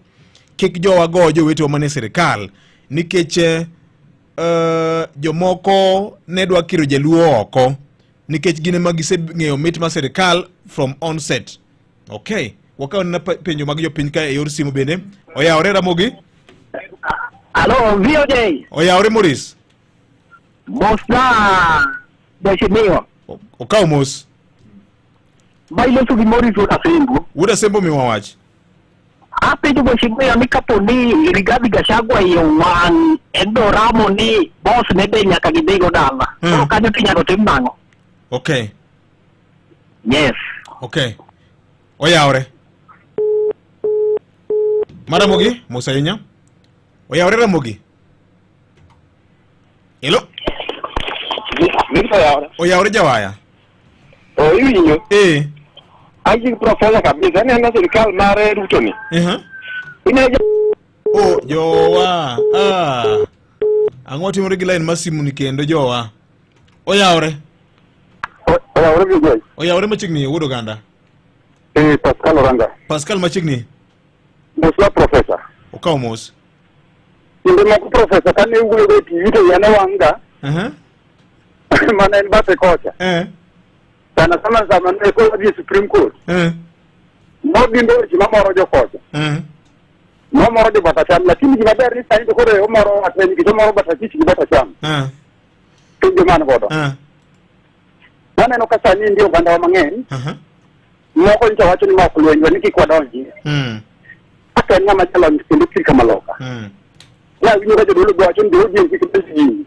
kik jowa go jowetewa manie sirikal nikech jomoko ne dwa kiro jaluo oko nikech gin ema giseng'eyo mit mar sirikal from onset. Okay, wakaw nena penjo mag jopiny ka e yor simu bende. Oyawore Ramogi? Alo, VOJ. Oyawore Maurice? Mosna Mheshimiwa. Okaw mos. Ma iloso gi Maurice Wuod Asembo. Wuod Asembo miwa wach. Apenjo Mheshimiwa ni kapo ni Rigathi Gachagua iye owang' en be oramo ni boss ne be nyaka gidhigo dala. Koro kanyo to inyalo tim nang'o? Okay. Yes. Okay. Oyawre. Maramogi, mos ahinya. Oyawre Ramogi. Hello. Oyawre jawaya. Oh, iwinjo? Eh. Aji profesa kabisa, aneno sirikal mar Ruto ni. Ineno Oh, jowa. Ah. Ang'o timore gi line mar simu ni kendo jowa? Oyawre. Oyawre Vijay. Oyawre machiegni wuod oganda. Eh, Pascal Oranga. Pascal machiegni. Mosla profesa. Okaw mos. Kinde moko profesa kane wuoyo e TV to iya ne wang'ga. Mana en bathe kocha. Sana sana sama ne koro odhi e Supreme Court. Nodimbo weche mamoro jokocha. Nomoro jo Batacham, lakini gima ber ni sani to koro omoro watwe nikech omoro Batachich gi Batacham. Penjo man godo. Waneno ka sani nitie ogandawa mang'eny. Moko nyicha wacho ni ma ok lwenywa ni kik wadonji. Kaka en ng'ama jalony kendo kirka maloka. Nawinjo ka jodolo be wacho ni jo ODM kik donj gini.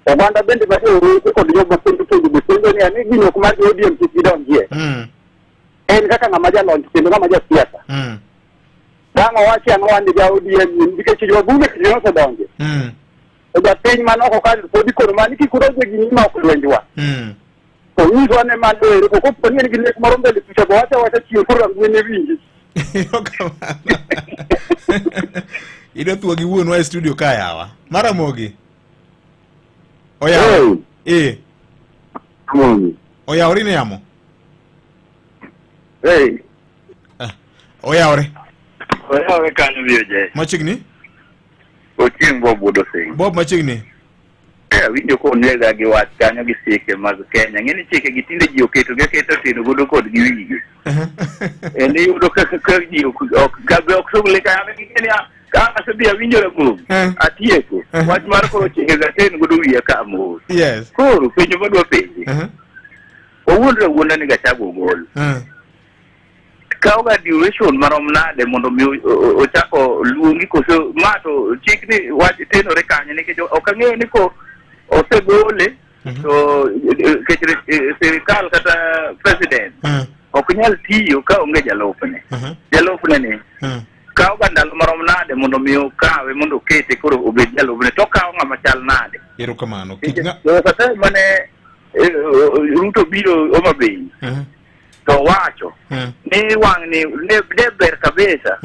Oganda bende ma jowete kod joma penjo penjo be penjo niya ni gini ok mar jo ODM kik gidonjie. En kaka ng'ama jalony kendo ng'ama jasiasa. Bang' owachi ang'o wan ja ODM nikech jowabunge to osedonje. To japiny man oko ka pod ikono ma ni kik udonj e gini ma ok lwenjwa. To nyiswa ne mano ero to kopo ni en gi lek moro mbele kucha to wacha wacha chiew koro rangwe ne winji. Idwa thuwa gi wuonwa e studio ka yawa. Maramogi. Oyaw. Eh. Oyawre ne yamo. Hey. Oyawre. Oyawre kanyo VOJ. Machiegni? Ochieng' Bob Wuod Osing. Bob machiegni. Eh, awinjo konega gi wach kanyo gi chike mag Kenya. Ng'e ni chike gi tinde ji oketo gi aketo tino godo kod gi wigi. En iyudo ka ka ji ok ok ka be ok sog leka an gi ni ka asedhi awinjo rabuom. Atieko. Wach mar koro chike ga ten godo wiya ka mos. Yes. Koro penjo madwa penje. Owuondre awuonda ni Gachagua ogol. Kawo ga duration marom nade mondo mi ochako luongi koso ma to chik ni wach tenore kanye nikech ok ang'eyo ni ko osegole to nikech sirikal kata president ok nyal tiyo ka onge jalupne. Jalupne ni kawo ga ndalo marom nade mondo mi okawe mondo okete koro obed jalupne to okawo ng'ama chal nade? Erokamano. Kik ng'a Kata mane Ruto biro Homa Bay to wacho ni wang'ni ne ber kabisa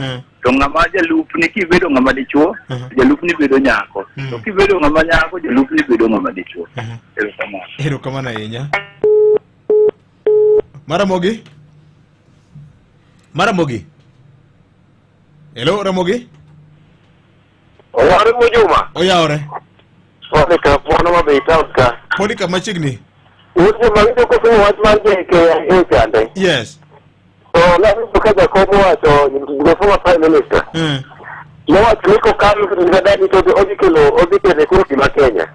to ng'ama jalupni kibedo ng'ama dichuo jalupni bedo nyako to kibedo ng'ama nyako jalupni bedo ng'ama dichuo. Erokamano. Erokamano ahinya. Maramogi? Maramogi? Hello, Ramogi? Oyawre Mujuma. Oyawre. Polycarp mano ma bei town ka. Polycarp machiegni. Wuod Juma winjo kosomo wach mar JKIA chande. Yes. To nawinjo ka Jakom owacho the former prime minister. Nowacho ni kokalo Nadani to odhi kelo odhi kelo koro gima Kenya.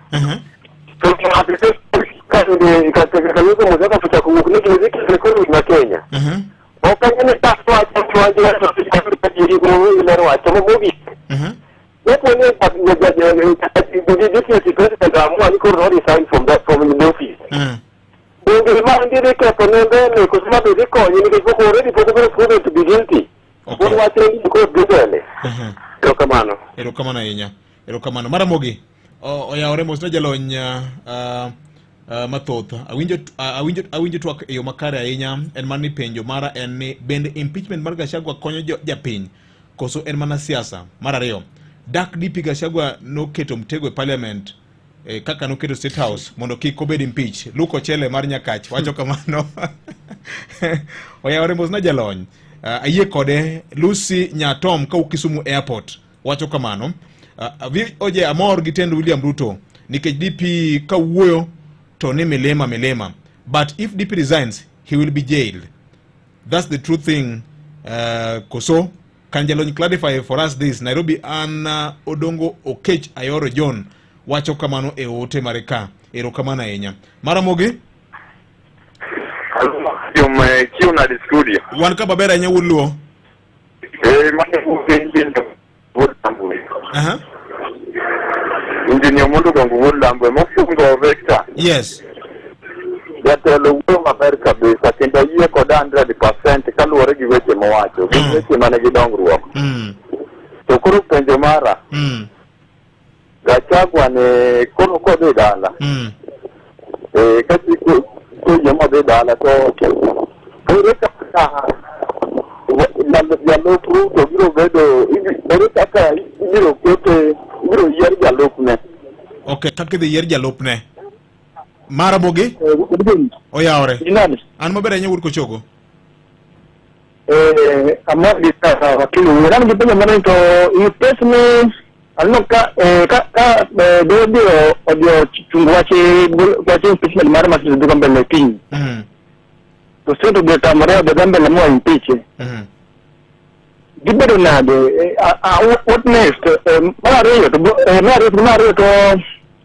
To at the same time kinde Kalonzo Musyoka ochako wuok ni gini dhi kethre koro wi ma Kenya. Ok ang'e ni ka wacho wacho ler wacho mogik. Kapo ni deputy president amua ni koro resign from that from the office. Donge ma dhi ketho ne mbele koso ma be dhi konye nikech pok already pok obedo proven to be guilty. Pod wachre ni koro dhi mbele. Erokamano. Erokamano ahinya. Erokamano. Maramogi oyawore mos ne jalony mathoth. Awinjo awinjo awinjo twak e yo makare ahinya. En mana ni penjo mara en ni bende impeachment mar Gachagua konyo japiny koso en mana siasa? Mar ariyo, dak DP Gachagua noketo mtego e parliament kaka noketo State House mondo kik obed impeach. Luke Ochele mar Nyakach wacho kamano. Oyawore mos na jalony. Ayie kode Lucy Nyatom kawuok Kisumu Airport wacho kamano. Oje amor gi tend William Ruto nikech DP kawuoyo to ni milima milima. But if DP resigns, he will be jailed. That's the true thing. Koso, can jalony clarify for us this? Nairobi an Odongo Okech Ayoro John wacho kamano e ote mare ka. Erokamano ahinya. Maramogi? Jom chiw nade studio. Wan ka maber ahinya wuod Luo. Mano wuod engineer wuod Lambwe. Engineer Mondo Gongo wuod Lambwe. Mokwongo Victor. Yes. Jatelo wuoyo maber kabisa kendo ayie kod 100% kaluwore gi weche mowacho. Gin weche mane gi dongruok. To koro penjo mara, Gachagua ne koro kodhi dala. Ka ji koyie modhi dala to ere kaka jalup Ruto biro bedo, ere kaka ibiro kete, ibiro yier jalupne? Okay, kaka idhi yier jalupne. Maramogi? Oyawore. An maber ahinya wuod Kochogo. Amor gi kaka wakili wuoyo. An gi penjo mana ni to in case ni aneno ka ka doho odhi ochungo wach wach impeachment mar Martin Odhiambo mbele piny. To Senate odhi otamore odhi mbele moa impeach. Gibedo nade? What next? Mar ariyo to mar ariyo to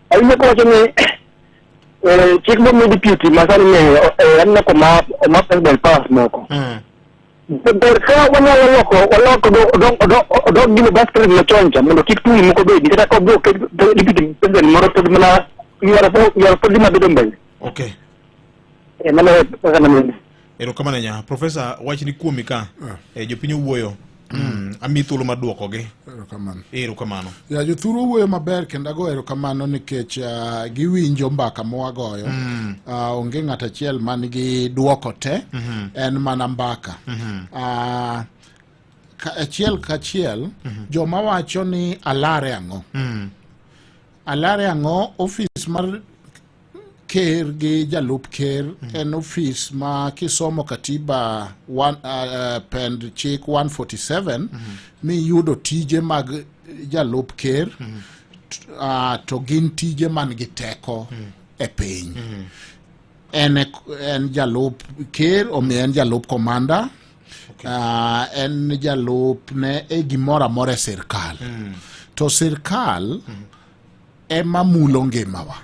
awinjo kawacho ni chik momi deputy masani ni aneno koma oma president powers moko. Ber ka wanyalo loko waloko odok gino vice president machon cha mondo kik tungni moko bedi kata ka obiro ket deputy president moro to mana ywaro pod gima bedo mbele. Okay. Mano e kaka naneno. Erokamano ahinya. Professor, wach ni kuomi ka. Jopiny owuoyo. Amiyi thuolo mar duokogi. Erokamano. Erokamano. Ya jothuru owuoyo maber kendo ago erokamano nikech giwinjo mbaka mwagoyo. Onge ng'at achiel man gi duoko te, en mana mbaka. Achiel kachiel, joma wacho ni alare ang'o? Alare ang'o? Ofis mar ker gi jalup ker en ofis ma kisomo katiba pend chik 147 miyudo tije mag jalup ker to gin tije man gi teko e piny. En jalup ker, omiyo en jalup komanda. En jalup ne e gimoro amora e sirkal. To sirkal ema mulo ngimawa.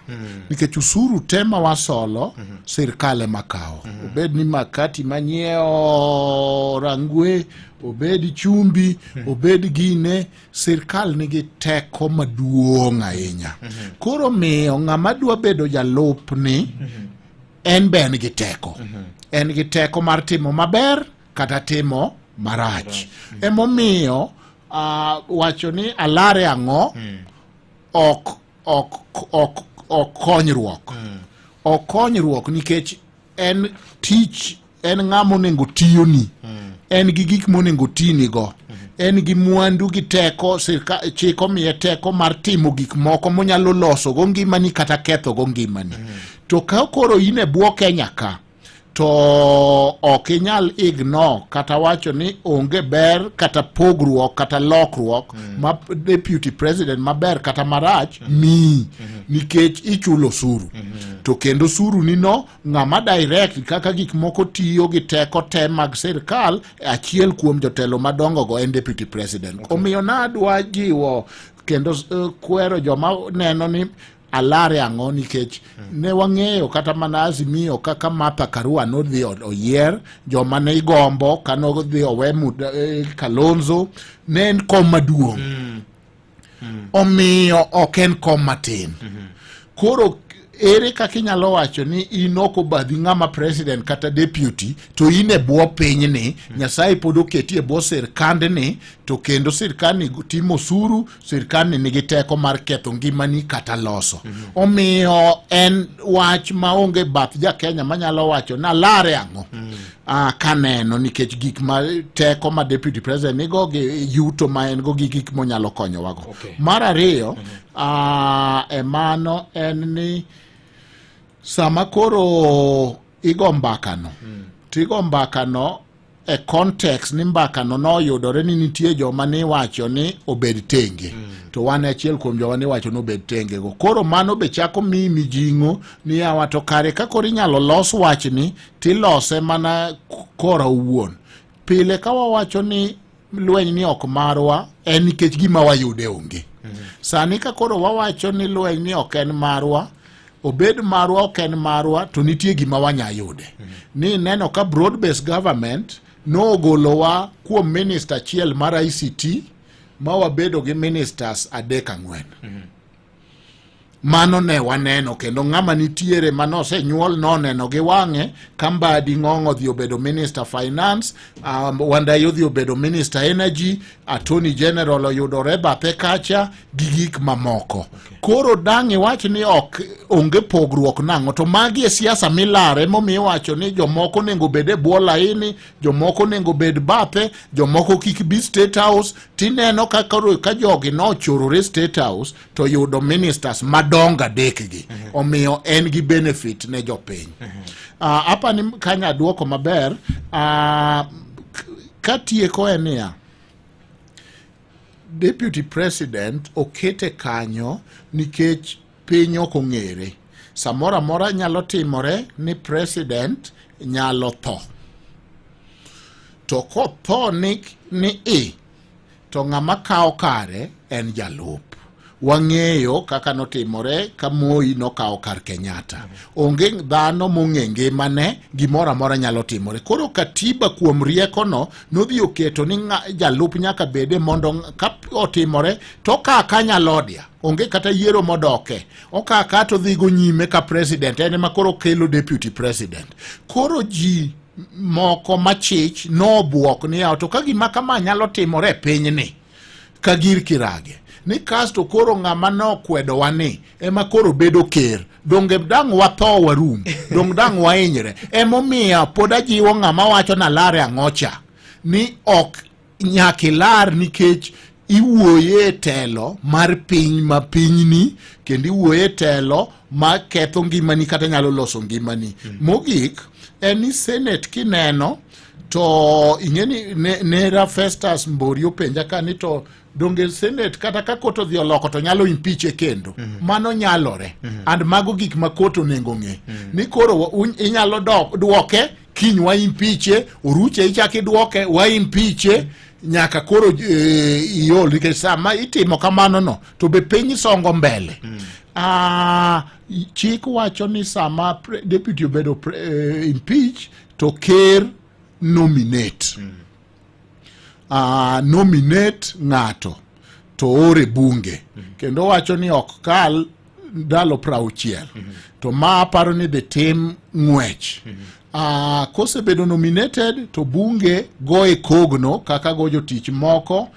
Nikech usuru te ma wasolo, sirkal ema kawo. Obed ni makati manyiewo Rangwe, obed chumbi, obed gine, sirkal nigi teko maduong' ahinya. Koro miyo ng'ama dwa bedo jalupni, en be en gi teko. En gi teko mar timo maber kata timo marach. Emomiyo wacho ni alare ang'o, ok konyruok. Ok konyruok nikech en tich, en ng'ama onego tiyoni. En gi gik monego tinigo. En gi mwandu gi teko, chik omiye teko mar timo gik moko monyalo loso go ngimani kata ketho go ngimani. To ka koro in e bwo Kenya ka, to ok inyal ignore kata wacho ni onge ber kata pogruok kata lokruok ma deputy president maber kata marach miyi, nikech ichulo osuru. To kendo osuru ni no ng'ama direct kaka gik moko tiyo gi teko te mag sirkal, achiel kuom jotelo madongo go en deputy president. Omiyo nadwa jiwo kendo kwero joma neno ni Alare ang'o nikech ne wang'eyo kata mana Azimio kaka Martha Karua nodhi oyier joma ne igombo kanodhi owe Kalonzo ne en kom maduong'. Omiyo ok en kom matin. Koro ere kaka inyalo wacho ni in ok obadhi ng'ama president kata deputy to in e bwo pinyni, Nyasaye pod oketi e bwo sirkandni, to kendo sirkandni timo osuru, sirkandni nigi teko mar ketho ngimani kata loso. Omiyo en wach maonge bath ja Kenya manyalo wacho ni alare ang'o. Kaneno nikech gik ma teko ma deputy president nigo gi yuto ma en go gi gik monyalo konyowago. Mar ariyo, e mano en ni sama koro igo mbakano, to igo mbakano e context ni mbakano noyudore ni nitie joma niwacho ni obed tenge, to wan achiel kuom joma niwacho ni obed tenge go. Koro mano be chako miyi mijing'o ni yawa to kare ka koro inyalo los wachni tilose mana kora owuon. Pile ka wawacho ni lweny ni ok marwa en nikech gima wayude onge. Sani ka koro wawacho ni lweny ni ok en marwa, obed marwa ok en marwa, to nitie gima wanya yude. Ni neno ka broad based government nogolowa kuom minister achiel mar ICT ma wabedo gi ministers 3 4. Mano ne waneno kendo ng'ama nitiere manosenyuol noneno gi wang'e ka Mbadi Ng'ong'o odhi obedo minister finance, Wandayi odhi obedo minister energy, attorney general oyudore bathe kacha gi gik mamoko. Koro dang' iwach ni ok onge pogruok nang'o, to magi e siasa milare momiyo iwacho ni jomoko onego bed e bwo laini, jomoko onego bed bathe, jomoko kik bi State House. Tineno ka koro ka jogi nochorore State House to yudo ministers madongo 3 gi, omiyo en gi benefit ne jopiny. Apa ni kanya duoko maber. Katieko en niya, deputy president okete kanyo nikech piny ok ong'ere. Samoro amora nyalo timore ni president nyalo tho. To kotho ni i, to ng'ama kawo kare en jalup. Wang'eyo kaka notimore ka Moi nokawo kar Kenyatta. Onge dhano mong'e ngimane, gimoro amora nyalo timore. Koro katiba kuom riekono nodhi oketo ni jalup nyaka bede mondo ka otimore to ka kanyalodia onge kata yiero modoke. Oka ka to dhi go nyime ka president en ema koro kelo deputy president. Koro ji moko machich nobuok ni yawa to ka gima kama nyalo timore e pinyni ka gir kirage ni kasto koro ng'ama nokwedowa ni ema koro bedo ker, donge dang' watho warum, dong' dang' wahinyre. Emomiyo pod ajiwo ng'ama wacho nalare ang'ocha ni ok nyaka ilar nikech iwuoye e telo mar piny ma pinyni kendo iwuoye e telo ma ketho ngimani kata nyalo loso ngimani. Mogik en ni Senate kineno to ing'e ni nera Festus Mbori openja ka ni to donge Senate kata ka kot odhi oloko to nyalo impeach kendo. Mano nyalore. And mago gik ma kot onego ng'e. Ni koro inyalo duoke kiny wa impeach, oruche ichak iduoke wa impeach nyaka koro iol, nikech sama itimo kamano no to be piny songo mbele. Chik wacho ni sama deputy obedo impeach to ker nominate. Nominate ng'ato to ore bunge. Kendo wacho ni ok kal ndalo 60. To ma aparo ni dhi tim ng'wech. Kosebedo nominated to bunge goye kogno kaka go jotich moko,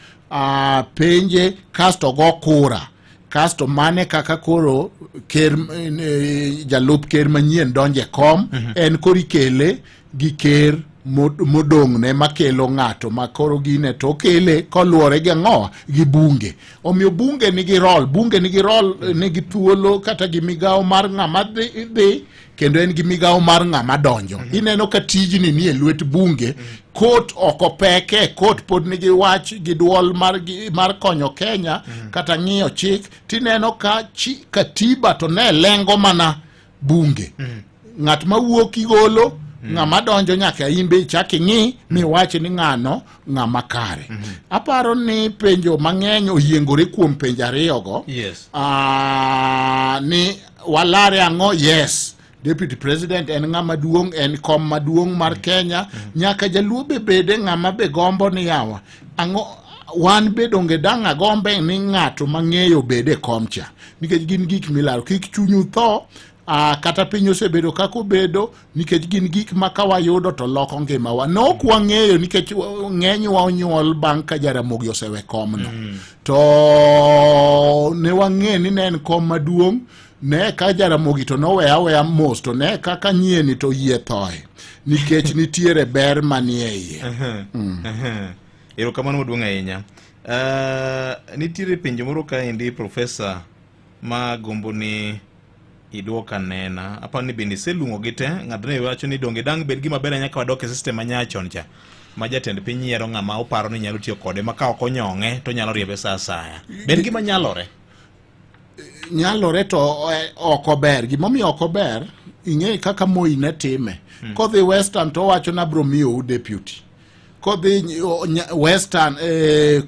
penje kasto go kura. Kasto mane kaka koro ker, jalup ker manyien donje kom, en koro ikele gi ker modong'ne makelo ng'ato ma koro gine to okele koluwore gi ang'owa gi bunge. Omiyo bunge nigi role, bunge nigi role, nigi thuolo kata gi migawo mar ng'ama dhi kendo en gi migawo mar ng'ama donjo. Ineno ka tijni ni e lwet bunge, kot ok opeke, kot pod nigi wach gi duol mar konyo Kenya kata ng'iyo chik. Tineno ka katiba to ne lengo mana bunge. Ng'at ma wuok igolo, Ng'ama donjo nyaka imbe ichak ing'i miwach ni ng'ano ng'ama kare. Aparo ni penjo mang'eny oyiengore kuom penjo ariyogo. Ni walare ang'o? Yes. Deputy President en ng'ama duong', en kom maduong' mar Kenya. Nyaka jaluo be bede ng'ama be gombo ni yawa. Ang'o wan be donge dang' agombe ni ng'ato mang'eyo bede e kom cha. Nikech gin gik milaro. Kik chunyu tho. Kata piny osebedo kaka obedo nikech gin gik ma ka wayudo to loko ngimawa. Ne ok wang'eyo nikech ng'enywa onyuol bang' ka Jaramogi osewe komno. To ne wang'e ni ne en kom maduong' ne ka Jaramogi to noweya aweya mos to ne kaka nyieni to yie thoe nikech nitiere ber manie iye. Erokamano maduong' ahinya. Nitiere penjo moro kaendi Profesa ma gombo ni iduok anena. Aparo ni bende iseluongo gi te. Ng'ato ne wacho ni donge dang' bed gima ber ahinya ka wadok e system ma nyachon cha ma jatend piny yiero ng'ama oparo ni nyalo tiyo kode ma ka ok onyong'e to nyalo riembe sa asaya. Be en gima nyalore? Nyalore to ok ober. Gimomiyo ok ober, ing'e kaka Moi ne time. Kodhi Western to owacho ni abiro miyou deputy. Kodhi Western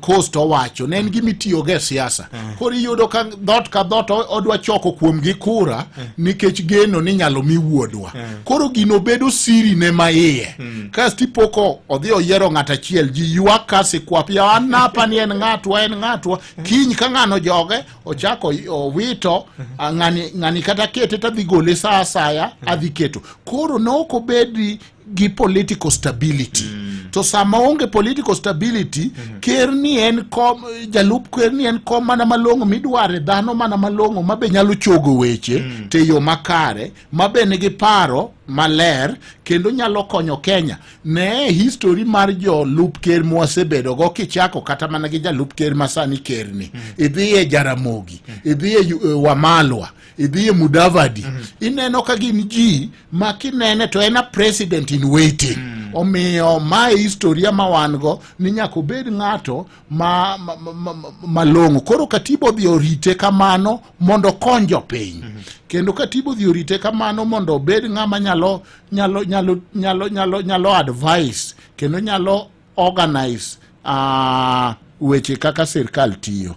Coast owacho ne en gima itiyogo e siasa. Koro iyudo ka dhoot ka dhoot odwa choko kuomgi kura nikech geno ni nyalo mi wuodwa. Koro gino bedo siri ne ma iye. Kasto ipo ko odhi oyiero ng'at achiel, ji ywak ka sikwap, yawa an napa ni en ng'atwa, en ng'atwa. Kiny ka ng'ano joge ochako owito, ng'ani kata kete tadhi gole sa asaya, adhi keto. Koro ne ok obedi gi political stability. To sama onge political stability, ker ni en kom, jalup ker ni en kom mana malong'o midware, dhano mana malong'o ma be nyalo chogo weche te yo makare, ma be nigi paro maler kendo nyalo konyo Kenya. Ne history mar jolup ker mwasebedo go kichako kata mana gi jalup ker masani kerni. Idhiye Jaramogi, idhiye Wamalwa, idhiye Mudavadi. Ineno ka gin ji ma kinene to en a president in waiting. Omiyo mae historia ma wan go ni nyaka obed ng'ato malong'o. Koro katiba odhi orite kamano mondo okony jopiny. Kendo katiba odhi orite kamano mondo obed ng'ama nyalo advice kendo nyalo organize weche kaka sirkal tiyo.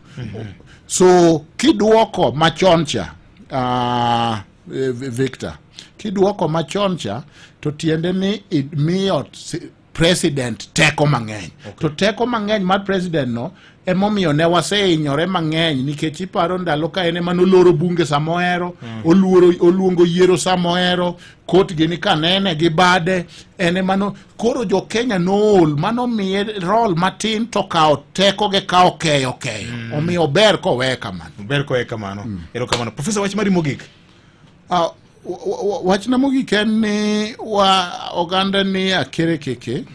So kiduoko machon cha, Victor, kiduoko machon cha to tiende ni imiyo president teko mang'eny. To teko mang'eny mar president no emomiyo ne wasehinyore mang'eny, nikech iparo ndalo ka en ema noloro bunge sama ohero, oluongo yiero sama ohero, kot gini kanene gi bade, en ema no, koro jo Kenya nool, mano miye role matin to kawo teko ge kawo keyo keyo. Omiyo ber koweye kamano. Ber koweye kamano. Erokamano. Professor, wach mari mogik? Wachna mogik en ni wa oganda ni akerekeke.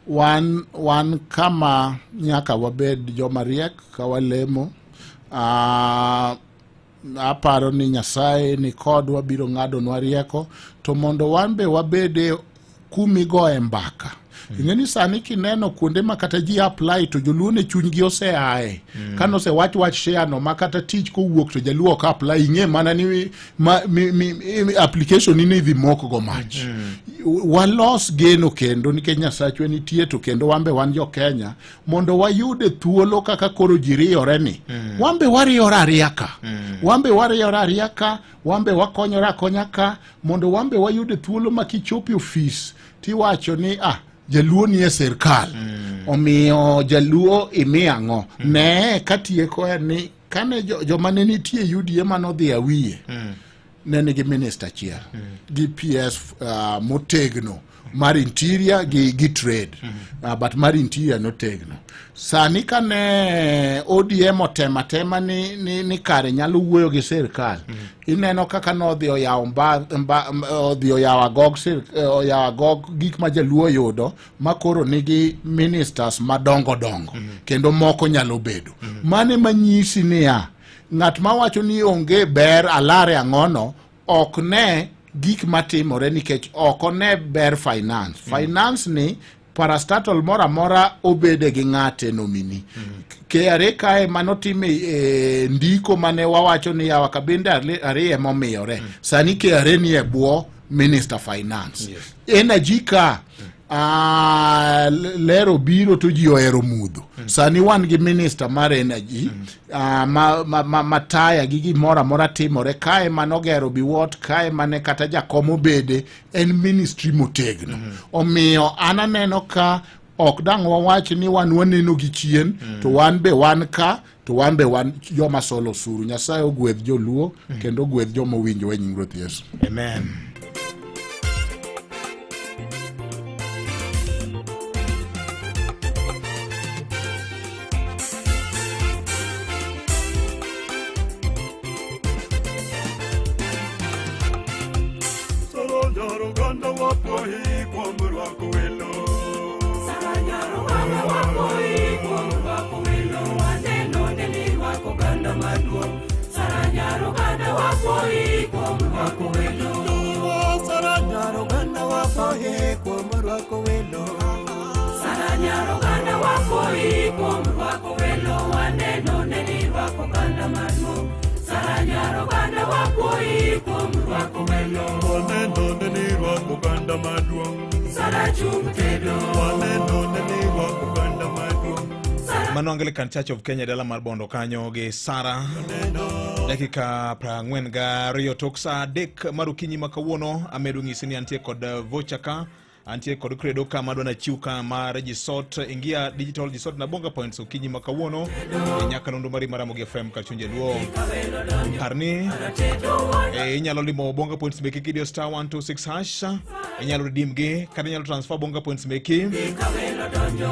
Wan kama nyaka wabed joma riek ka walemo. Aparo ni Nyasaye ni kodwa biro ng'adonwa rieko, to mondo wan be wabede kumigoye mbaka. Ing'e ni sani kineno kuonde ma kata ji apply to joluo ne chunygi oseaye. Kane osewach wach share no ma kata tich kowuok to jaluo ok apply, ing'e mana ni application ni idhi mok go mach. Walos geno kendo nikech Nyasachwa nitie, to kendo wan be wan jo Kenya mondo wayude thuolo kaka koro ji riyore ni. Wan be wariyore ariya ka. Wan be wariyore ariya ka, wan be wakonyore akonya ka mondo wan be wayude thuolo ma kichopo e ofis tiwacho ni jaluo ni e sirkal. Omiyo jaluo imi ang'o? Ne katieko en ni kane joma ne nitie UDA manodhi awiye ne nigi minister achiel gi PS motegno mar interior gi trade, but mar interior notegno. Sani kane ODM otemo atema ni kare nyalo wuoyo gi sirkal, ineno kaka nodhi oyawo odhi oyawo agog oyawo agog gik ma jaluo yudo ma koro nigi ministers madongo dongo kendo moko nyalo bedo. Mane manyisi niya ng'at mawacho ni onge ber alare ang'ono ok ne gik matimore nikech ok one ber finance. Finance ni Parastatal moro amora obede gi ng'ate nomini. KRA kae manotime e, ndiko mane wawacho ni yawa kabinde ariyo emomiyore. Sani KRA ni e bwo Minister Finance. Energy ka ler obiro to ji ohero mudho. Sani wan gi minister mar energy ma taya gi gimoro amora timore kae manogero biwot kae mane kata jakom obede en ministry motegno. Omiyo an aneno ka ok dang' wawach ni wan waneno gi chien to wan be wan ka to wan be wan joma solo osuru. Nyasaye ogwedh joluo kendo ogwedh joma owinjo e nying Ruoth Yesu. Amen. Mano Anglican Church of Kenya dala mar Bondo kanyo gi Sara dakika 42 tok saa 3 mar okinyi ma kawuono. Amedo ng'isi ni antie kod voucher ka, antie kod credo ka madwa nachiw ka mar Jisot Ingia Digital Jisot na Bonga Points okinyi ma kawuono e nyakalondo mari mar Ramogi FM kar chunje Luo. Parni inyalo limo Bonga Points meki kidiyo star 126 hash, inyalo redeem gi kata inyalo transfer Bonga Points meki.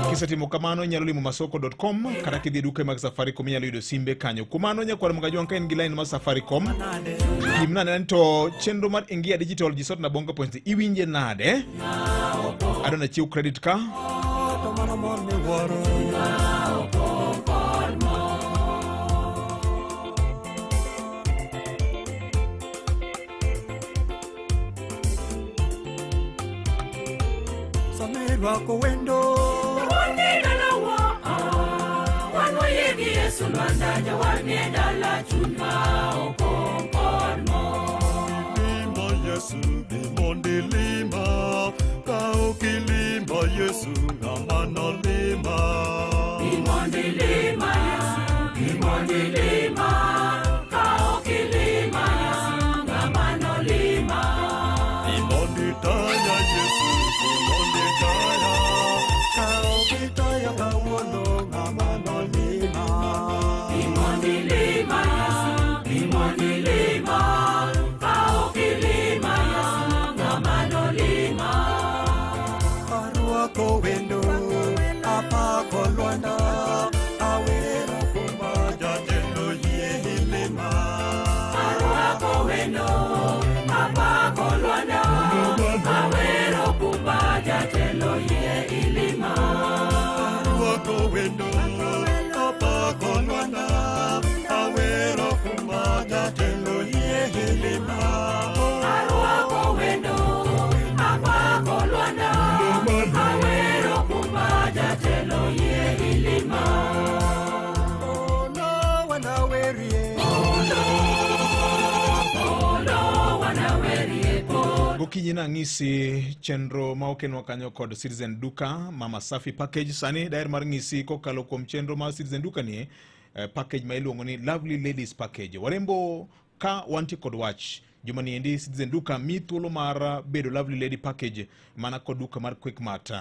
Kisetimo kamano inyalo limo masoko.com kata kidhi e duke mag Safaricom inyalo yudo simbe kanyo. Kuom mano nyakwar Mgajwang' ka in gi line mar Safaricom, pim nade ni to chenro mar Ingia Digital Jisot na Bonga Points iwinje nade? Adwa nachiw credit ka. Rwako wendo Yesu Lwanda jawarnie dala chuny ma opong' kod mor. Lima Yesu bi mondo ilima, ka ok ilima Yesu ng'ama nolima. Bi mondo ilima Yesu, bi mondo ilima, ka ok ilima Yesu ng'ama nolima. Bi mondo itaya Yesu, bi mondo itaya, ka ok itaya kawuono ng'ama nolima. Bi mondo ilima Yesu, bi mondo ilima, ka ok ilima Yesu ng'ama nolima. Arwako wendo, apako Lwanda, awero kuma jatelo yie ilima. Arwako wendo, apako Lwanda, awero kumba jatelo yie ilima. Arwako wendo, apako Lwanda, awero kuma jatelo yie ilima. Arwako wendo, apako Lwanda, awero kumba jatelo yie ilima. Polo wanawerie, Polo wanawerie polo. Gokinyi nang'isi chenro ma okenwa kanyo kod Citizen Duka Mama Safi package. Sani daher mar ng'isi kokalo kuom chenro mar Citizen Duka ni package ma iluongo ni Lovely Ladies Package. Warembo ka wantie kod wach juma ni endi Citizen Duka mi thuolo mar bedo Lovely Lady Package mana kod duka mar Quickmart.